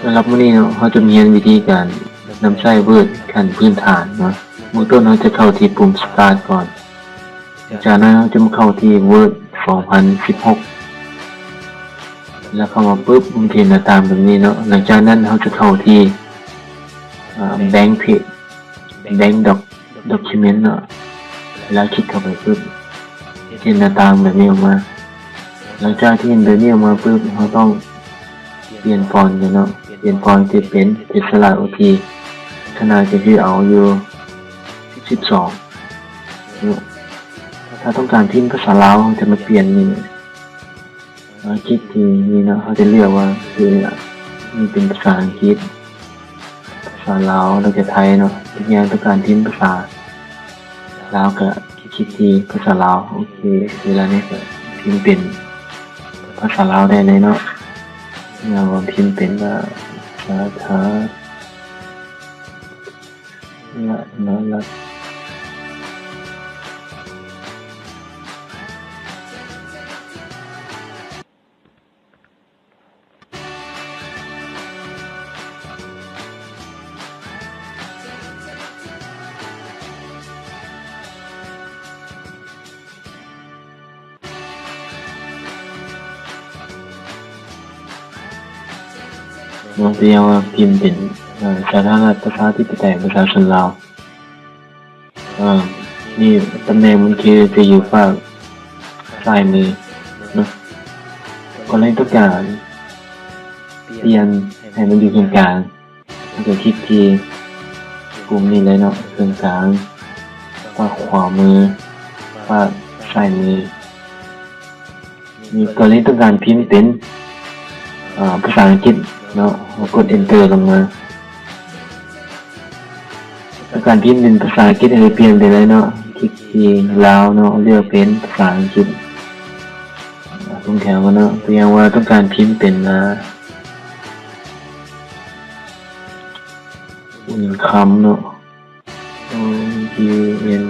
ສຳລັບມື້ນີ້ເນາະ ເຮົາຈະມາຮຽນວິທີການນຳໃຊ້ Word ຂັ້ນພື້ນຖານເນາະ. ເບື້ອງຕົ້ນເຮົາຈະເຂົ້າທີ່ປຸ່ມ Start ກ່ອນ. ຈາກນັ້ນເຮົາຈະມາເຂົ້າທີ່ Word ສອງພັນສິບຫົກ ແລ້ວເຂົ້າມາປຶບ ມັນຈະເຫັນໜ້າຕ່າງແບບນີ້ເນາະ. ຫຼັງຈາກນັ້ນເຮົາຈະເຂົ້າທີ່ ອາ Blank Page Blank Doc Document ເນາະ ແລ້ວຄລິກເຂົ້າໄປປຶບ ຈະເຫັນໜ້າຕ່າງແບບນີ້ອອກມາ. ຫຼັງຈາກທີ່ເຫັນແບບນີ້ອອກມາປຶບ ເຮົາຕ້ອງປ່ຽນຟອນກັນເນາະ, ປ່ຽນຟອນຈະເປັນ Tesseract OT ຂະໜາດກໍຄືເອົາຢູ່ສິບສອງເນາະ. ຖ້າຕ້ອງການພິມພາສາລາວ ເຮົາຈະມາປ່ຽນນີ້. ເຮົາຄລິກທີ່ນີ້ເນາະ, ເຮົາຈະເລືອກວ່າ ຄືນີ້ເປັນພາສາອັງກິດ, ພາສາລາວ ແລ້ວກໍໄທເນາະ. ທຸກຢ່າງຕ້ອງການພິມພາສາລາວ ກໍຄລິກທີ່ພາສາລາວ. ໂອເຄ, ເວລານີ້ກໍພິມເປັນພາສາລາວໄດ້ເລີຍເນາະ. ເຮົາພິມເປັນວ່າ ສາທາ ລະນະລັດ. ເນາະ, ຕົວຢ່າງວ່າພິມເປັນ ເອີ ສາທາລະນະລັດປະຊາທິປະໄຕປະຊາຊົນລາວ. ເອີ ນີ້ຕຳແໜ່ງມັນຄືຈະຢູ່ຟາກຊ້າຍມືເນາະ. ກໍເລີຍຕ້ອງການປ່ຽນໃຫ້ມັນຢູ່ເຄິ່ງກາງ. ເຮົາກໍຄລິກທີ່ປຸ່ມນີ້ເລີຍເນາະ, ເຄິ່ງກາງ ຟາກຂວາມື ຟາກຊ້າຍມື. ນີ້ກໍເລີຍຕ້ອງການພິມເປັນ ອາ ພາສາອັງກິດເນາະ, ເຮົາກົດ Enter ລົງມາ. ຕ້ອງການພິມເປັນພາສາອັງກິດ ໃຫ້ປ່ຽນໄປເລີຍເນາະ, ຄລິກທີ່ລາວເນາະ, ເລືອກເປັນພາສາອັງກິດ. ອາ ຕົງແຖວກັນເນາະ, ຕົວຢ່າງວ່າຕ້ອງການພິມເປັນ ອາ Income ເນາະ. O U N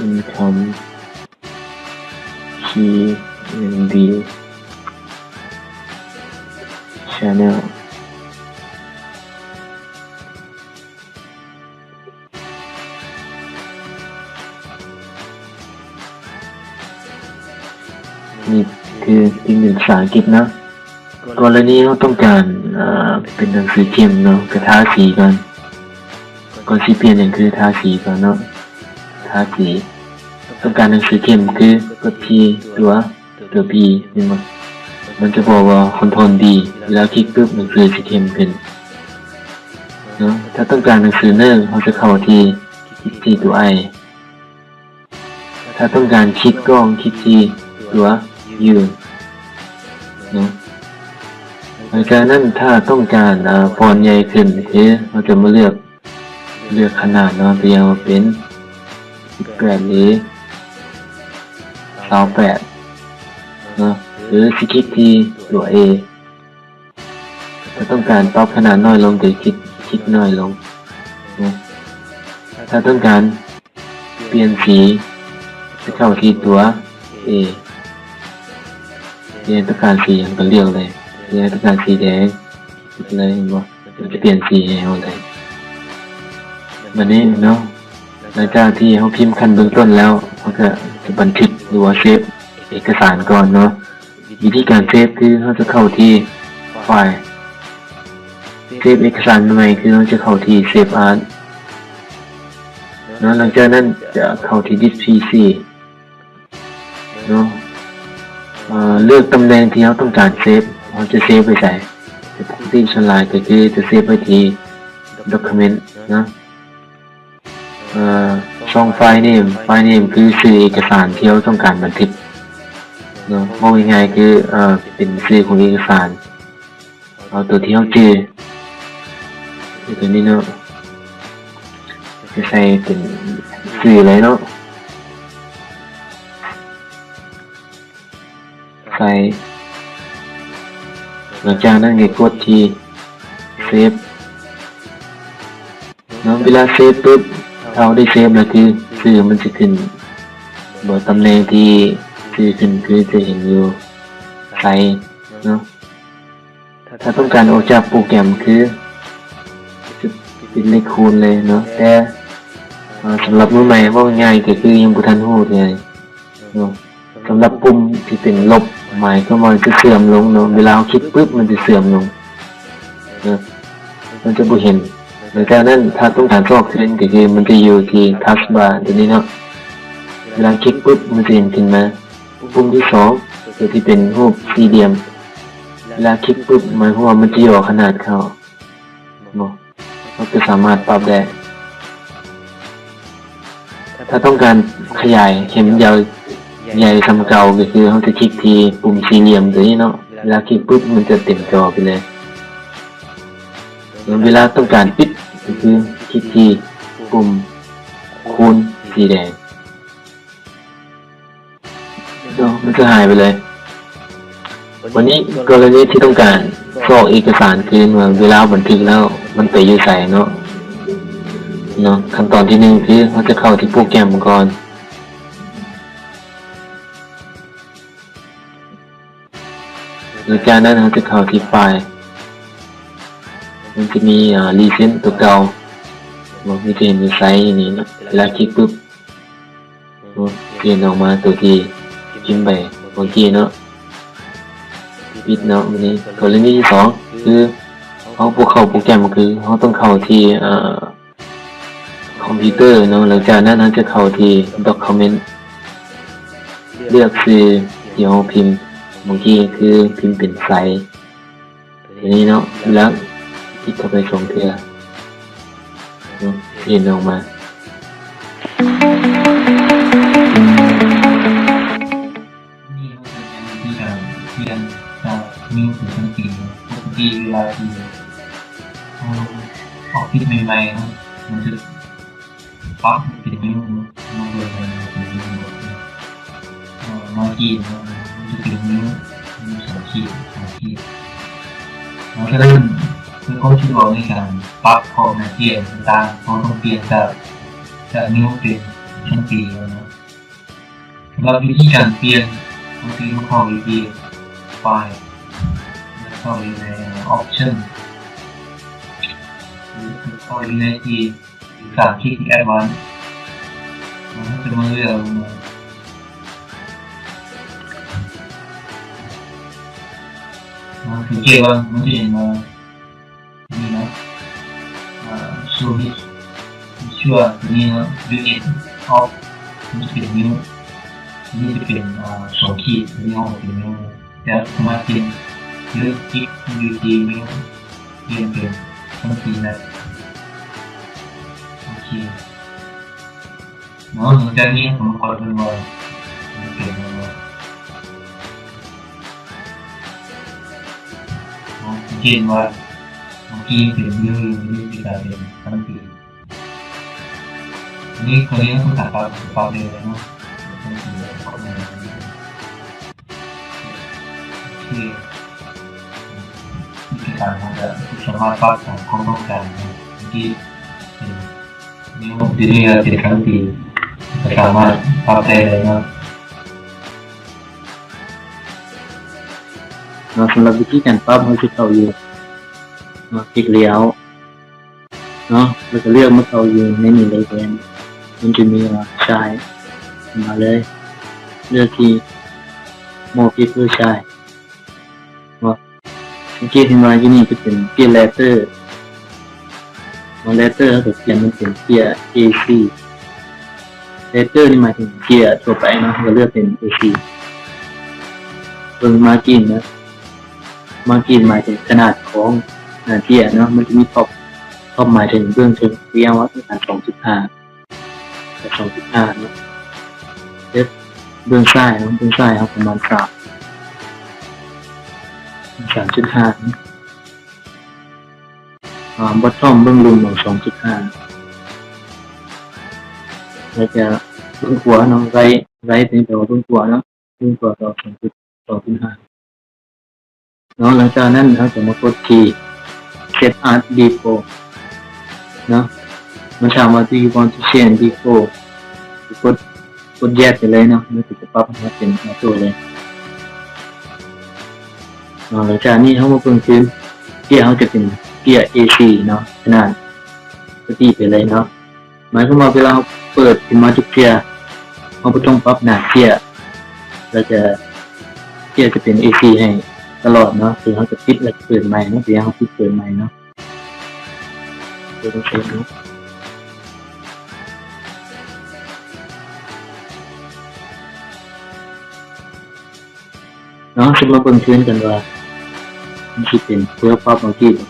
Income, C N D Channel. ນີ້ຄືພິມເປັນພາສາອັງກິດເນາະ. ກໍລະນີເຮົາຕ້ອງການ ເອີ ເປັນໜັງສືເຂັ້ມເນາະ, ກໍທາສີກ່ອນ. ກ່ອນຊິປ່ຽນຫຍັງຄືທາສີກ່ອນເນາະ, ທາສີ. ຕ້ອງການໜັງສືເຂັ້ມຄືກົດທີ່ຕົວ ຕົວ B ແມ່ນບໍ່? ມັນຈະບອກວ່າ Control D ເວລາຄລິກປຶບ ໜັງສືຊິເຂັ້ມຂຶ້ນເນາະ. ຖ້າຕ້ອງການໜັງສືເນີ ເຮົາຈະເຂົ້າທີ່ ຄລິກທີ່ຕົວ I. ຖ້າຕ້ອງການຂີດກ້ອງ ຄລິກທີ່ຕົວ U ເນາະ. ຫຼັງຈາກນັ້ນ ຖ້າຕ້ອງການ ອາ ຟອນໃຫຍ່ຂຶ້ນ ຄືເຮົາຈະມາເລືອກ ເລືອກຂະໜາດເນາະ, ຕົວຢ່າງວ່າເປັນສິບແປດ ຫຼື ຊາວແປດເນາະ, ຫຼື ຊິຄລິກທີ່ຕົວ A. ຖ້າຕ້ອງການປັບຂະໜາດນ້ອຍລົງ ກໍຄລິກ ຄລິກນ້ອຍລົງເນາະ. ຖ້າຕ້ອງການປ່ຽນສີ ຈະເຂົ້າທີ່ຕົວ A. ຕົວຢ່າງຕ້ອງການສີຫຍັງກໍເລືອກເລີຍ, ຕົວຢ່າງຕ້ອງການສີແດງ ເລີຍ ເຫັນບໍ່? ມັນຈະປ່ຽນສີໃຫ້ເຮົາເລີຍ. ບາດນີ້ເນາະ, ຫຼັງຈາກທີ່ເຮົາພິມຂັ້ນເບື້ອງຕົ້ນແລ້ວ, ເຮົາກໍຈະບັນທຶກ ຫຼືວ່າເຊບເອກະສານກ່ອນເນາະ. ວິທີການເຊບຄືເຮົາຈະເຂົ້າທີ່ File, ເຊບເອກະສານໃໝ່ ຄືເຮົາຈະເຂົ້າທີ່ Save As ເນາະ. ຫຼັງຈາກນັ້ນຈະເຂົ້າທີ່ Disk PC ເນາະ. ເອີ ເລືອກຕຳແໜ່ງທີ່ເຮົາຕ້ອງການເຊບ, ເຮົາຈະເຊບໄວ້ໃສ? ແຕ່ປົກກະຕິສ່ວນຫຼາຍກໍຄືຈະເຊບໄວ້ທີ່ Document ເນາະ. ເອີ ຊ່ອງ File Name, File Name ຄືຊື່ເອກະສານທີ່ເຮົາຕ້ອງການບັນທຶກເນາະ, ເວົ້າງ່າຍໆ ຄື ເອີ ເປັນຊື່ຂອງເອກະສານ. ເອົາຕົວທີ່ເຮົາຈື່ ຄືຕົວນີ້ເນາະ, ຈະໃສ່ເປັນຊື່ເລີຍເນາະ, ໃສ່. ຫຼັງຈາກນັ້ນກໍກົດທີ່ Save ເນາະ. ເວລາເຊບປຶບ, ຖ້າເຮົາໄດ້ເຊບແລ້ວ ຄືຊື່ມັນຈະຂຶ້ນ ບໍ່ ຕຳແໜ່ງທີ່ຊື່ຂຶ້ນ ຄືຈະເຫັນຢູ່ Save ເນາະ. ຖ້າຕ້ອງການອອກຈາກໂປຣແກຣມຄື ຈະເປັນເລກຄູນເລີຍເນາະ ແຕ່ ເອີ ສຳລັບມືໃໝ່ເວົ້າງ່າຍກໍຄືຍັງບໍ່ທັນຮູ້ເທື່ອເນາະ. ສຳລັບປຸ່ມທີ່ເປັນລົບ ໝາຍຄວາມວ່າຈະເສື່ອມລົງເນາະ, ເວລາເຮົາຄລິກປຶບມັນຈະເສື່ອມລົງເນາະ ມັນຈະບໍ່ເຫັນ. ຫຼັງຈາກນັ້ນຖ້າຕ້ອງການຊອກຄືນກໍຄືມັນຈະຢູ່ທີ່ທັດບາຕົວນີ້ເນາະ, ເວລາຄລິກປຶບມັນຈະເຫັນຂຶ້ນມາ. ປຸ່ມທີສອງ ຕົວທີ່ເປັນຮູບສີ່ຫຼ່ຽມ ເວລາຄລິກປຶບໝາຍຄວາມວ່າມັນຈະຫຍໍ້ຂະໜາດເຂົ້າເນາະ, ເຮົາກໍສາມາດປັບໄດ້. ຖ້າຕ້ອງການຂະຫຍາຍໃຫ້ມັນຍາວໃຫຍ່ສ່ຳເກົ່າ ກໍຄືເຮົາຈະຄລິກທີ່ປຸ່ມສີ່ຫຼ່ຽມຕົວນີ້ເນາະ, ເວລາຄລິກປຶບມັນຈະເຕັມຈໍໄປເລີຍ. ເວລາຕ້ອງການປິດ ກໍຄືຄລິກທີ່ປຸ່ມຄູນສີແດງ. ເນາະ ມັນຈະຫາຍໄປເລີຍ. ວັນນີ້ກໍລະນີທີ່ຕ້ອງການຊອກເອກະສານຄືນວ່າເວລາບັນທຶກແລ້ວມັນໄປຢູ່ໃສເນາະ, ເນາະ ຂັ້ນຕອນທີໜຶ່ງຄືເຮົາຈະເຂົ້າທີ່ໂປຣແກຣມກ່ອນ, ຫຼັງຈາກນັ້ນເຮົາຈະເຂົ້າທີ່ໄຟລ໌ ມັນຈະມີ ເອີ ຣີເຊັນຕົວເກົ່າເນາະ, ມັນຈະເຫັນຢູ່ໃສນີ້ເນາະ, ເວລາຄລິກປຶບ ຈະເຫັນອອກມາຕົວທີ່ພິມໄປເມື່ອກີ້ເນາະ, ປິດເນາະ. ບາດນີ້ກໍລະນີທີສອງ ຄືເຮົາບໍ່ເຂົ້າໂປຣແກຣມ ຄືເຮົາຕ້ອງເຂົ້າທີ່ ເອີ ຄອມພິວເຕີເນາະ, ຫຼັງຈາກນັ້ນເຮົາຈະເຂົ້າທີ່ Document ເລືອກຊື່ທີ່ເຮົາພິມເມື່ອກີ້ ຄືພິມເປັນໄຊ ຕົວນີ້ເນາະ, ແລ້ວຄລິກເຂົ້າໄປສອງເທື່ອເນາະ ຈະເຫັນອອກມາ. ນີ້ເຮົາຈະແນະນຳວິທີການປ່ຽນຈາກນິ້ວເປັນສັງກີເນາະ. ປົກກະຕິເວລາທີ່ເຮົາອອບຟິດໃໝ່ໆເນາະ ມັນຈະ ປັບເປັນນິ້ວເນາະ, ມາເບິ່ງກັນວ່າເປັນນິ້ວເນາະ. ເອີ ມາກີ້ເນາະ ມັນຈະເປັນນິ້ວ ນິ້ວສອງຂີດ ສອງຂີດເນາະ. ສະນັ້ນ ເພື່ອຄວາມສະດວກໃນການປັບຂອບໜ້າແກ້ນຕ່າງໆ ເຮົາຕ້ອງປ່ຽນຈາກ ຈາກນິ້ວເປັນສັງກີເນາະ. ສຳລັບວິທີການປ່ຽນ ເຮົາຊິມາເຂົ້າຢູ່ທີ່ File ແລ້ວເຂົ້າຢູ່ໃນ Option ຫຼືເຂົ້າຢູ່ໃນທີ່ ສາມ ຄລິກທີ່ Advanced ເຮົາຈະມາເລືອກ ສັງເກດວ່າມັນຈະເຫັນວ່າ ນີ້ເນາະ ອ່າ Show His Visual ຕົວນີ້ເນາະ Unit of ມັນຈະເປັນນິ້ວ ຕົວນີ້ຈະເປັນ ອ່າ ສອງຂີດ ຕົວນີ້ເຮົາເປັນນິ້ວ ແຕ່ສາມາດປ່ຽນ ຫຼືຄລິກຢູ່ທີ່ນິ້ວ ປ່ຽນເປັນສັງກີໄດ້. ໂອເຄເນາະ, ຫຼັງຈາກນີ້ເຮົາກໍມາກວດເບິ່ງວ່າມັນເປັນຫຍັງເນາະ. ເນາະ ສັງເກດວ່າເມື່ອກີ້ເປັນນິ້ວຢູ່ ດຽວນີ້ຊິກາຍເປັນສັງກີ. ອັນນີ້ ຕົວນີ້ເຮົາຕ້ອງການປັບ ປັບໄດ້ເລີຍເນາະ. ໂອເຄ ວິທີການເຮົາຈະສາມາດປັບຕາມຄວາມຕ້ອງການເນາະ. ເມື່ອກີ້ເປັນນິ້ວ ດຽວນີ້ເປັນສັງກີ ກໍສາມາດປັບໄດ້ເລີຍເນາະ. ເນາະ ສຳລັບວິທີການປັບ ເຮົາຊິເຂົ້າຢູ່ເນາະ ຄລິກ Layout ເນາະ ແລ້ວກໍເລືອກມາເຂົ້າຢູ່ໃນນີ້ເລີຍ. ມັນຈະມີວ່າ Shine ມາເລີຍ ເລືອກທີ່ More Prefer Shine ເນາະ. ສັງເກດເຫັນວ່າຢູ່ນີ້ຈະເປັນເຈ້ຍ Letter ເນາະ, Letter ເຮົາກໍປ່ຽນມັນເປັນເຈ້ຍ ເອສີ່ Letter ນີ້ໝາຍເຖິງເຈ້ຍທົ່ວໄປເນາະ, ເຮົາກໍເລືອກເປັນ ເອສີ່. ເບິ່ງ Margin ນະ, Margin ໝາຍເຖິງຂະໜາດຂອງໜ້າເຈ້ຍເນາະ, ມັນຈະມີ Top Top ໝາຍເຖິງເບື້ອງເທິງ ທີ່ເຮົາຕ້ອງການ ສອງຈຸດຫ້າ ສອງຈຸດຫ້າເນາະ. ເຮັດເບື້ອງຊ້າຍເນາະ, ເບື້ອງຊ້າຍເຮົາປະມານ ສາມ ສາມຈຸດຫ້າເນາະ. ອ່າ Bottom ເບື້ອງລຸ່ມເນາະ ສອງຈຸດຫ້າ ແລ້ວຈະເບື້ອງຂວາເນາະ, Right Right ຕົວນີ້ແປວ່າເບື້ອງຂວາເນາະ, ເບື້ອງຂວາກໍ ສອງຈຸດ ສອງຈຸດຫ້າ ເນາະ. ຫຼັງຈາກນັ້ນເຮົາຈະມາກົດທີ່ Set as Default ເນາະ, ມັນຖາມວ່າ Do you want to change default? ກົດ ກົດ Yes ໄປເລີຍເນາະ, ມັນກໍຈະປັບໃຫ້ເຮົາເປັນ Auto ເລີຍເນາະ. ຫຼັງຈາກນີ້ເຮົາມາເບິ່ງຄື ກຽເຮົາຈະເປັນກຽເອສີ່ເນາະ ຂະໜາດ ປະຕິໄປເລີຍເນາະ. ໝາຍຄວາມວ່າເວລາເຮົາເປີດຂຶ້ນມາທຸກເທື່ອ ເຮົາບໍ່ຕ້ອງປັບໜ້າກຽ ແລ້ວຈະ ກຽຈະເປັນເອສີ່ໃຫ້ຕະຫຼອດເນາະ. ຄືເຮົາຈະປິດແລ້ວເປີດໃໝ່ເນາະ ຄືເຮົາປິດເປີດໃໝ່ເນາະ. ເນາະ ຊິມາເບິ່ງຄືນກັນວ່າ ມັນຊິເປັນເພື່ອປັບເອົາທີ່ບໍ່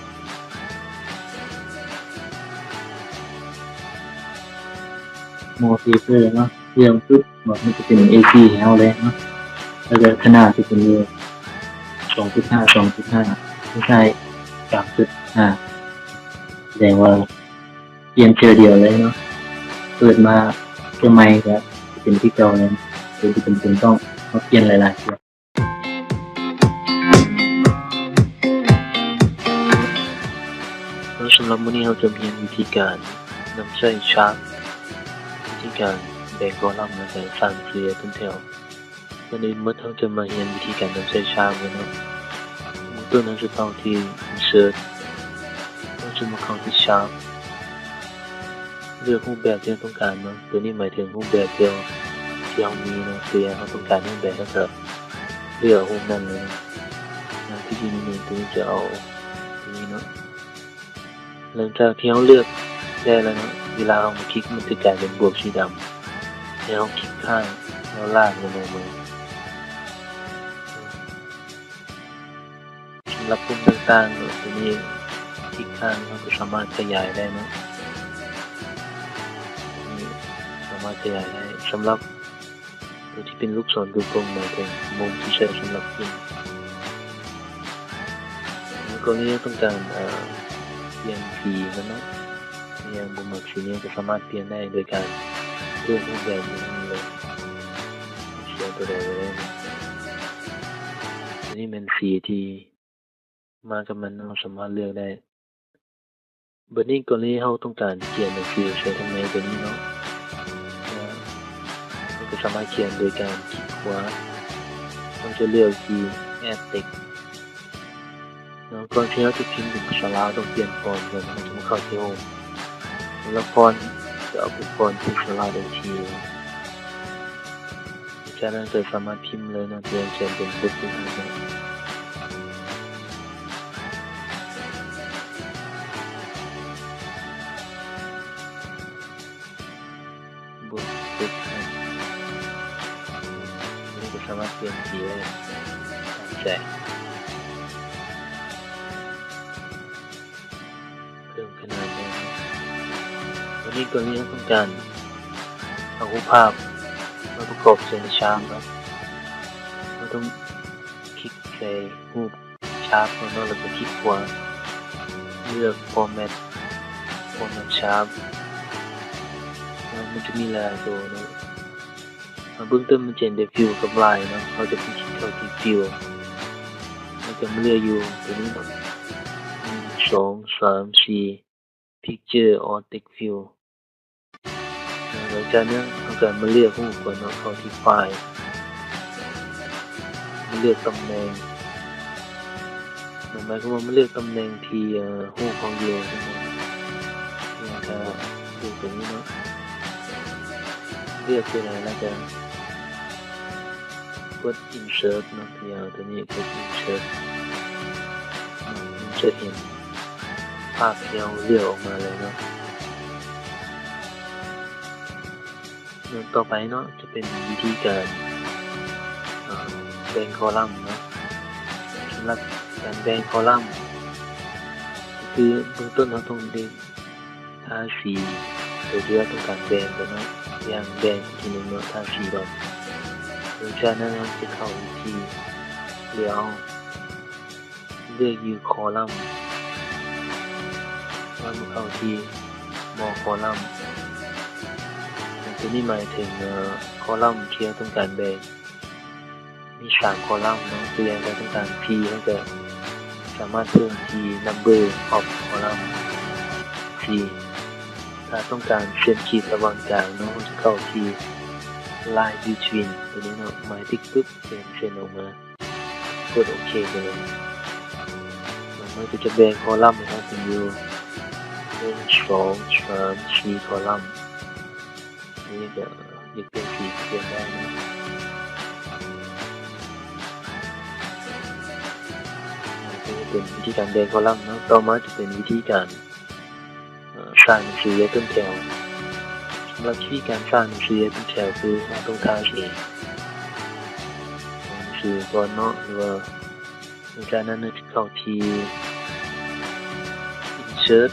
ມໍເປເປີເນາະ ເລື່ອງປຶບ ມັນຈະເປັນເອສີ່ໃຫ້ເຮົາເລີຍເນາະ. ແລ້ວກໍຂະໜາດທີ່ເປັນຢູ່ ສອງຈຸດຫ້າ ສອງຈຸດຫ້າ ໄດ້ ສາມຈຸດຫ້າ ສະແດງວ່າ ປ່ຽນເທື່ອດຽວເລີຍເນາະ ເປີດມາເທື່ອໃໝ່ກໍເປັນຄືເກົ່າເລີຍ ໂດຍທີ່ຈຳເປັນຕ້ອງມາປ່ຽນຫຼາຍໆເທື່ອ. ແລ້ວສຳລັບມື້ນີ້ເຮົາຈະມາຮຽນວິທີການນຳໃຊ້ຊາດ ວິທີການແບ່ງຄໍລັມ ແລະ ການສ້າງເສື້ອຕົ້ນແຖວ. ກ່ອນອື່ນໝົດເຮົາຈະມາຮຽນວິທີການນຳໃຊ້ຊາດເນາະ. ເບື້ອງຕົ້ນເຮົາຈະເຂົ້າທີ່ Insert ເຮົາຈະມາເຂົ້າທີ່ Chart ເລືອກຮູບແບບທີ່ເຮົາຕ້ອງການເນາະ. ໂຕນີ້ໝາຍເຖິງຮູບແບບທີ່ເຮົາ ທີ່ເຮົາມີເນາະ. ຕົວຢ່າງເຮົາຕ້ອງການຮູບແບບ ເຮົາກໍເລືອກຮູບນັ້ນເລີຍເນາະ. ທີ່ຢູ່ໃນນີ້ ໂຕນີ້ຈະເອົາຕົວນີ້ເນາະ. ຫຼັງຈາກທີ່ເຮົາເລືອກໄດ້ແລ້ວເນາະ ເວລາເຮົາມາຄລິກ ມັນຈະກາຍເປັນບວກສີດຳ ໃຫ້ເຮົາຄລິກຂ້າງແລ້ວລາກມັນອອກມາ. ສຳລັບປຸ່ມຕ່າງໆເນາະ ຕົວນີ້ຄລິກຂ້າງເຮົາກໍສາມາດຂະຫຍາຍໄດ້ເນາະ ຕົວນີ້ສາມາດຂະຫຍາຍໄດ້. ສຳລັບ ໂຕທີ່ເປັນລູກສອນໂດຍກົງ ໝາຍເຖິງມຸມທີ່ໃຊ້ສຳລັບກິນ. ແລ້ວກໍນີ້ຕ້ອງການ ເອີ ປ່ຽນສີມັນເນາະ ຢ່າງບໍ່ມັກສີຫຍັງກໍສາມາດປ່ຽນໄດ້ໂດຍການເລືອກຮູບແບບຢູ່ນີ້ເລີຍ ເອົາໂຕໃດກໍໄດ້ເນາະ. ໂຕນີ້ແມ່ນສີທີ່ ມາກັບມັນ ເຮົາສາມາດເລືອກໄດ້. ບັດນີ້ກໍລະນີເຮົາຕ້ອງການຂຽນໜັງສືໃສ່ທາງໃນຕົວນີ້ເນາະ ເຮົາກໍສາມາດຂຽນໂດຍການຄລິກຂວາ ເຮົາຈະເລືອກທີ່ Add Text ເນາະ. ກ່ອນທີ່ເຮົາຈະພິມເປັນພາສາລາວ ຕ້ອງປ່ຽນຟອນກ່ອນ ເຮົາຈະມາເຂົ້າທີ່ Home ສຳລັບຟອນ ຈະເອົາເປັນຟອນ Pixel Lab ໂອເຄ. ຈາກນັ້ນກໍສາມາດພິມເລີຍເນາະ ໂດຍການຂຽນເປັນບົດຝຶກຫັດເນາະ ບົດຝຶກຫັດ. ນີ້ກໍສາມາດປ່ຽນສີໄດ້ຕາມໃຈ. ເພີ່ມຂະໜາດໄດ້. ຕອນນີ້ກໍເຮົາຕ້ອງການເອົາຮູບພາບມາປະກອບໃສ່ໃນຊາມເນາະ. ເຮົາຕ້ອງຄລິກໃສ່ຮູບຊາບເນາະ ແລ້ວກໍຄລິກຂວາ ເລືອກ Format Format Chart ເນາະ. ມັນຈະມີຫຼາຍໂຕເນາະ. ເບື້ອງຕົ້ນມັນຈະເຫັນແຕ່ Fill ກັບ Line ເນາະ. ເຮົາຈະໄປຄລິກເຂົ້າທີ່ Fill ແລ້ວກໍມາເລືອກຢູ່ຕົວນີ້ເນາະ ໜຶ່ງ ສອງ ສາມ ສີ່ Picture or Text Fill. ຫຼັງຈາກນັ້ນເຮົາກໍມາເລືອກຮູບກ່ອນເນາະ ເຂົ້າທີ່ File ມາເລືອກຕຳແໜ່ງ ໝາຍຄວາມວ່າມາເລືອກຕຳແໜ່ງທີ່ ເອີ ຮູບເຮົາຢູ່ ແລ້ວກໍເລືອກຕົວນີ້ເນາະ ເລືອກຕົວໃດແລ້ວກໍກົດ Insert ເນາະ. ຕົວຢ່າງຕົວນີ້ກົດ Insert ເນາະ ມັນຈະເຫັນພາບທີ່ເຮົາເລືອກອອກມາເລີຍເນາະ. ເລື່ອງຕໍ່ໄປເນາະ ຈະເປັນວິທີການ ເອີ ແບ່ງຄໍລັມເນາະ. ສຳລັບການແບ່ງຄໍລັມ ກໍຄືເບື້ອງຕົ້ນເຮົາຕ້ອງໄດ້ທາສີໂຕທີ່ເຮົາຕ້ອງການແບ່ງກ່ອນເນາະ. ຢ່າງແບ່ງທີໜຶ່ງເນາະ ທາສີກ່ອນ. ຫຼັງຈາກນັ້ນເຮົາຈະເຂົ້າທີ່ Layout ເລືອກຢູ່ຄໍລັມ ແລ້ວມາເຂົ້າທີ່ More Column ຕົວນີ້ໝາຍເຖິງ ເອີ ຄໍລັມທີ່ເຮົາຕ້ອງການແບ່ງ ມີສາມຄໍລັມເນາະ. ຕົວຢ່າງຖ້າຕ້ອງການສີ່ ເຮົາກໍສາມາດເພີ່ມທີ່ Number of Column ສີ່. ຖ້າຕ້ອງການເສັ້ນຂີດລະຫວ່າງກາງເນາະ ເຮົາຈະເຂົ້າທີ່ Line Between ຕົວນີ້ເນາະ ໝາຍຕິກປຶບ ຈະເຫັນເສັ້ນອອກມາ. ກົດໂອເຄໄປເລີຍ. ຫຼັງ ມັນກໍຈະແບ່ງຄໍລັມໃຫ້ເຮົາເປັນຢູ່ ໜຶ່ງ ສອງ ສາມ ສີ່ ຄໍລັມ. ອັນນີ້ກໍຢາກປ່ຽນສີກໍປ່ຽນໄດ້ເນາະ. ອັນນີ້ເປັນວິທີການແບ່ງຄໍລັມເນາະ. ຕໍ່ມາຈະເປັນວິທີການ ເອີ່ ສ້າງໜັງສືໃນຕົ້ນແຖວ. ສຳລັບວິທີການສ້າງໜັງສືໃນຕົ້ນແຖວ ຄືເຮົາຕ້ອງທາສີໜັງສືກ່ອນເນາະ ຫຼືວ່າ ຫຼັງຈາກນັ້ນເຮົາຈະເຂົ້າທີ່ Insert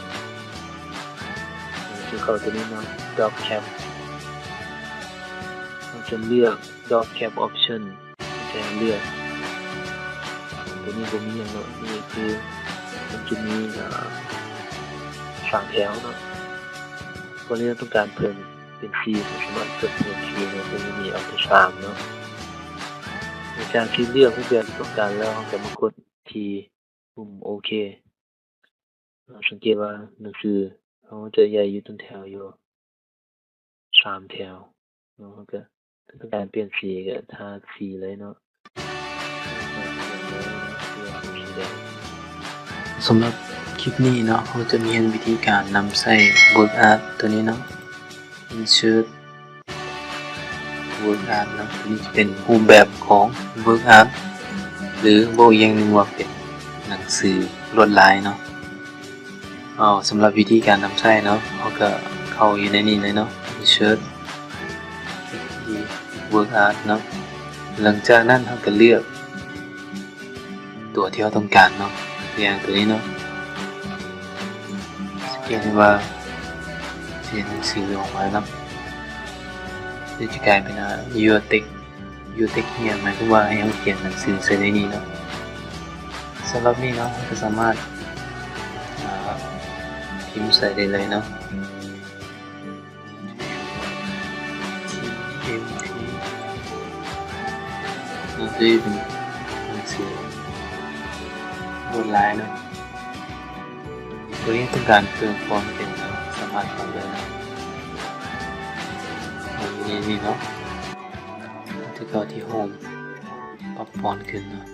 ເຮົາຈະເຂົ້າຕົວນີ້ເນາະ Dark Cap ເຮົາຈະເລືອກ Dark Cap Option ຈະໃຫ້ເລືອກ ຕົວນີ້ບໍ່ມີຫຍັງເນາະ. ນີ້ຄືມັນຈະມີ ເອີ່ ສາມແຖວເນາະ. ກໍເລີຍຕ້ອງການເພີ່ມເປັນສີ່ ກໍສາມາດເພີ່ມເປັນສີ່ເນາະ. ຕົວນີ້ມີເອົາແຕ່ສາມເນາະ. ຫຼັງຈາກທີ່ເລືອກຮູບແບບທີ່ຕ້ອງການແລ້ວ ເຮົາກໍມາກົດທີ່ປຸ່ມໂອເຄ. ສັງເກດວ່າໜັງສືເຮົາຈະໃຫຍ່ຢູ່ຕົ້ນແຖວຢູ່ສາມແຖວເນາະ. ເຮົາກໍ ຖ້າຕ້ອງການປ່ຽນສີກໍທາສີເລີຍເນາະ. ສຳລັບຄລິບນີ້ເນາະ ເຮົາຈະມາຮຽນວິທີການນຳໃຊ້ Word Art ຕົວນີ້ເນາະ Insert Word Art ເນາະ. ຕົວນີ້ຈະເປັນຮູບແບບຂອງ Word Art ຫຼືເວົ້າອີກຢ່າງໜຶ່ງວ່າເປັນໜັງສືລວດລາຍເນາະ. ເອົາ ສຳລັບວິທີການນຳໃຊ້ເນາະ ເຮົາກໍເຂົ້າຢູ່ໃນນີ້ເລີຍເນາະ Insert ຄລິກທີ່ Word Art ເນາະ. ຫຼັງຈາກນັ້ນເຮົາກໍເລືອກຕົວທີ່ເຮົາຕ້ອງການເນາະ ຢ່າງຕົວນີ້ເນາະ. ສັງເກດເຫັນວ່າຈະເຫັນໜັງສືອອກມາເນາະ ເຊິ່ງຈະກາຍເປັນ Your Text Your Text Here ໝາຍຄວາມວ່າໃຫ້ເຮົາຂຽນໜັງສືໃສ່ໃນນີ້ເນາະ. ສຳລັບນີ້ເນາະ ເຮົາກໍສາມາດ ອາ ພິມໃສ່ໄດ້ເລີຍເນາະ T M T ເນາະ. ຕົວນີ້ເປັນໜັງສືລວດລາຍເນາະ. ຕົວນີ້ຕ້ອງການເພີ່ມຟອນເປັນ ສາມາດເຂົ້າໄດ້ເນາະ ນີ້ເນາະ. ຈະເຂົ້າທີ່ໂຮມ ປັບຟອນຂຶ້ນເນາະ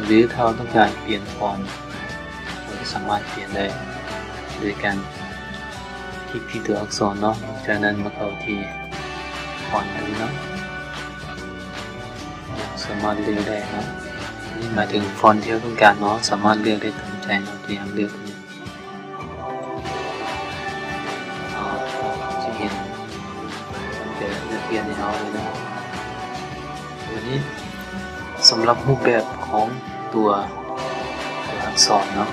ຫຼືຖ້າເຮົາຕ້ອງການປ່ຽນຟອນ ເຮົາກໍສາມາດປ່ຽນໄດ້ ໂດຍການຄລິກທີ່ຕົວອັກສອນເນາະ. ຈາກນັ້ນມາເຂົ້າທີ່ຟອນຕົວນີ້ເນາະ ສາມາດເລືອກໄດ້ເນາະ. ນີ້ໝາຍເຖິງຟອນທີ່ເຮົາຕ້ອງການເນາະ ສາມາດເລືອກໄດ້ຕາມໃຈເນາະ ທີ່ເຮົາເລືອກນີ້ ເຮົາຈະເຫັນ ມັນຈະເລືອກປ່ຽນໃຫ້ເຮົາເລີຍເນາະ. ວັນນີ້ສຳລັບຮູບແບບຂອງຕົວ ຕົວອັກສອນເນາະ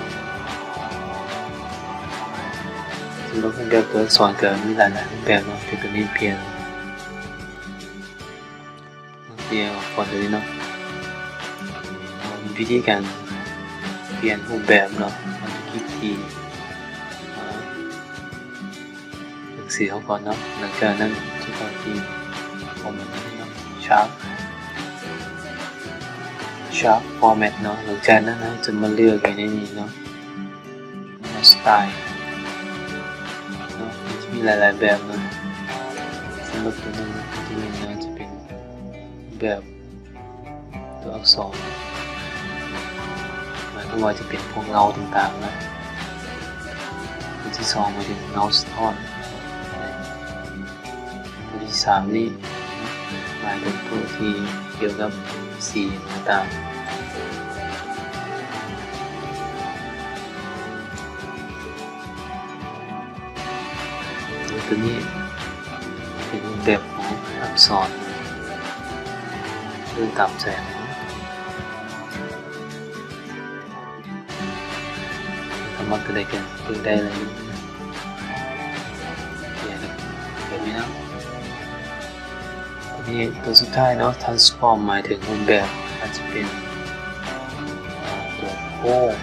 ສຳລັບຮູບແບບຕົວອັກສອນກໍມີຫຼາຍໆຮູບແບບເນາະ ແຕ່ຕົວນີ້ປ່ຽນ ປ່ຽນອອກກ່ອນເລີຍເນາະ. ວິທີການປ່ຽນຮູບແບບເນາະ ເຮົາຈະຄລິກທີ່ ອາ ໜັງສືເຮົາກ່ອນເນາະ. ຫຼັງຈາກນັ້ນຈະເຂົ້າທີ່ Format ເນາະ Sharp Sharp Format ເນາະ. ຫຼັງຈາກນັ້ນເຮົາຈະມາເລືອກຢູ່ໃນນີ້ເນາະ Style ເນາະ ມັນຈະມີຫຼາຍໆແບບເນາະ. ສຳລັບຕົວໜຶ່ງ ຕົວທີໜຶ່ງເນາະ ຈະເປັນແບບຕົວອັກສອນ ໝາຍຄວາມວ່າຈະເປັນພວກເງົາຕ່າງໆເນາະ. ຕົວທີສອງໝາຍເຖິງເງົາສະທ້ອນ. ຕົວທີສາມນີ້ໝາຍເຖິງພວກທີ່ກ່ຽວກັບສີຕ່າງໆ. ຕົວນີ້ເປັນຮູບແບບຂອງອັກສອນ ເລືອກຕາມໃຈເນາະ. ຖ້າມັກຕົວໃດກໍເລືອກໄດ້ເລີຍ ແບບນີ້ເນາະ. ຕົວນີ້ຕົວສຸດທ້າຍເນາະ Transform ໝາຍເຖິງຮູບແບບ ອາດຈະເປັນ ອາ ຕົວໂຄ້ງ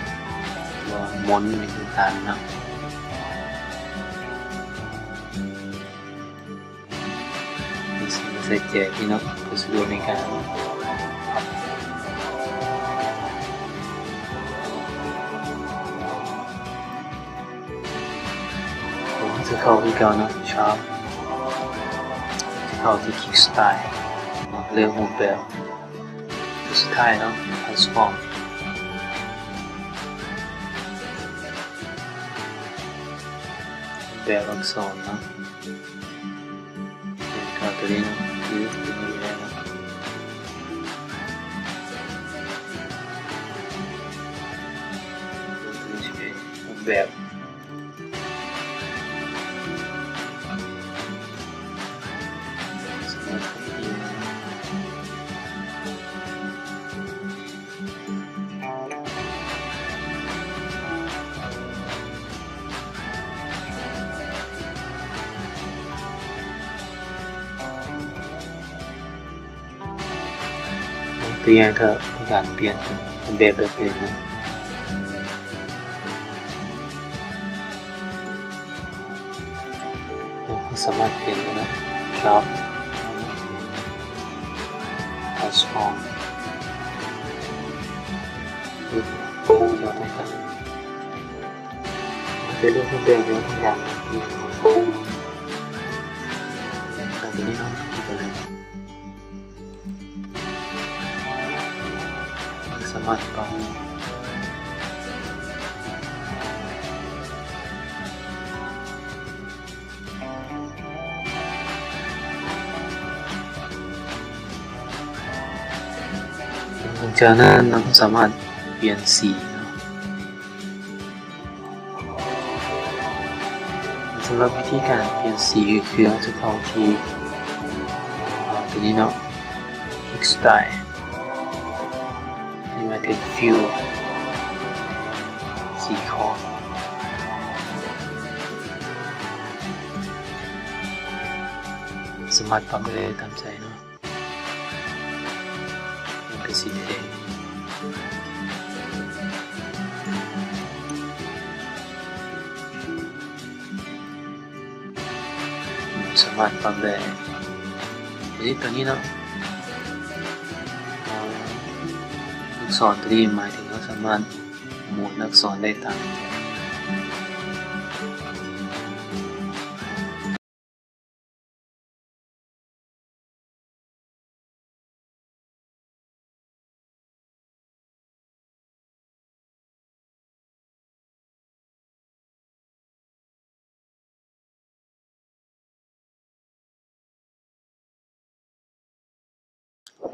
ຕົວມົນ ຫຍັງຕ່າງໆເນາະ. ນີ້ຊິມາໃສ່ແຈທີ່ເນາະ ເພື່ອສະດວກໃນການພັບ. ເຮົາຈະເຂົ້າຄືເກົ່າເນາະ Sharp ຈະເຂົ້າທີ່ Click Style ເນາະ ເລືອກຮູບແບບ. ສຸດທ້າຍເນາະ transform ແບບອັກສອນເນາະ ເປັນຕົວນີ້ເນາະ ຄືຕົວນີ້ແຫຼະເນາະ ຕົວນີ້ຊິເປັນຮູບແບບ ຕົວຢ່າງ ຖ້າຕ້ອງການປ່ຽນເປັນແບບ ແບບອື່ນນະ ເຮົາສາມາດປ່ຽນໄດ້ເນາະ drop transform ເຮົາຕ້ອງການ ເປັນຮູບແບບເດີ ທຸກຢ່າງ ແບບນີ້ເນາະ ສາມາດປັບ ຫຼັງຈາກນັ້ນເຮົາກໍສາມາດປ່ຽນສີເນາະ. ສຳລັບວິທີການປ່ຽນສີກໍຄືເຮົາຈະເຂົ້າທີ່ ຕົວນີ້ເນາະ Pick Style ນີ້ໝາຍເຖິງ Fill ສີຂອບ ສາມາດປັບໄດ້ຕາມໃຈເນາະ. ມັນເປັນສີແດງ ສາມາດປັບໄດ້ ຕົວນີ້ ຕົວນີ້ເນາະ ເອີ ລູກສອນຕົວນີ້ໝາຍເຖິງເຮົາສາມາດໝູນອັກສອນໄດ້ຕາມໃຈ.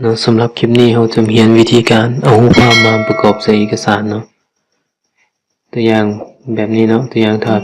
ເນາະ ສຳລັບຄລິບນີ້ເຮົາຈະມາຮຽນວິທີການເອົາຮູບພາບມາປະກອບໃສ່ເອກະສານເນາະ ຕົວຢ່າງແບບນີ້ເນາະ ຕົວຢ່າງຖ້າ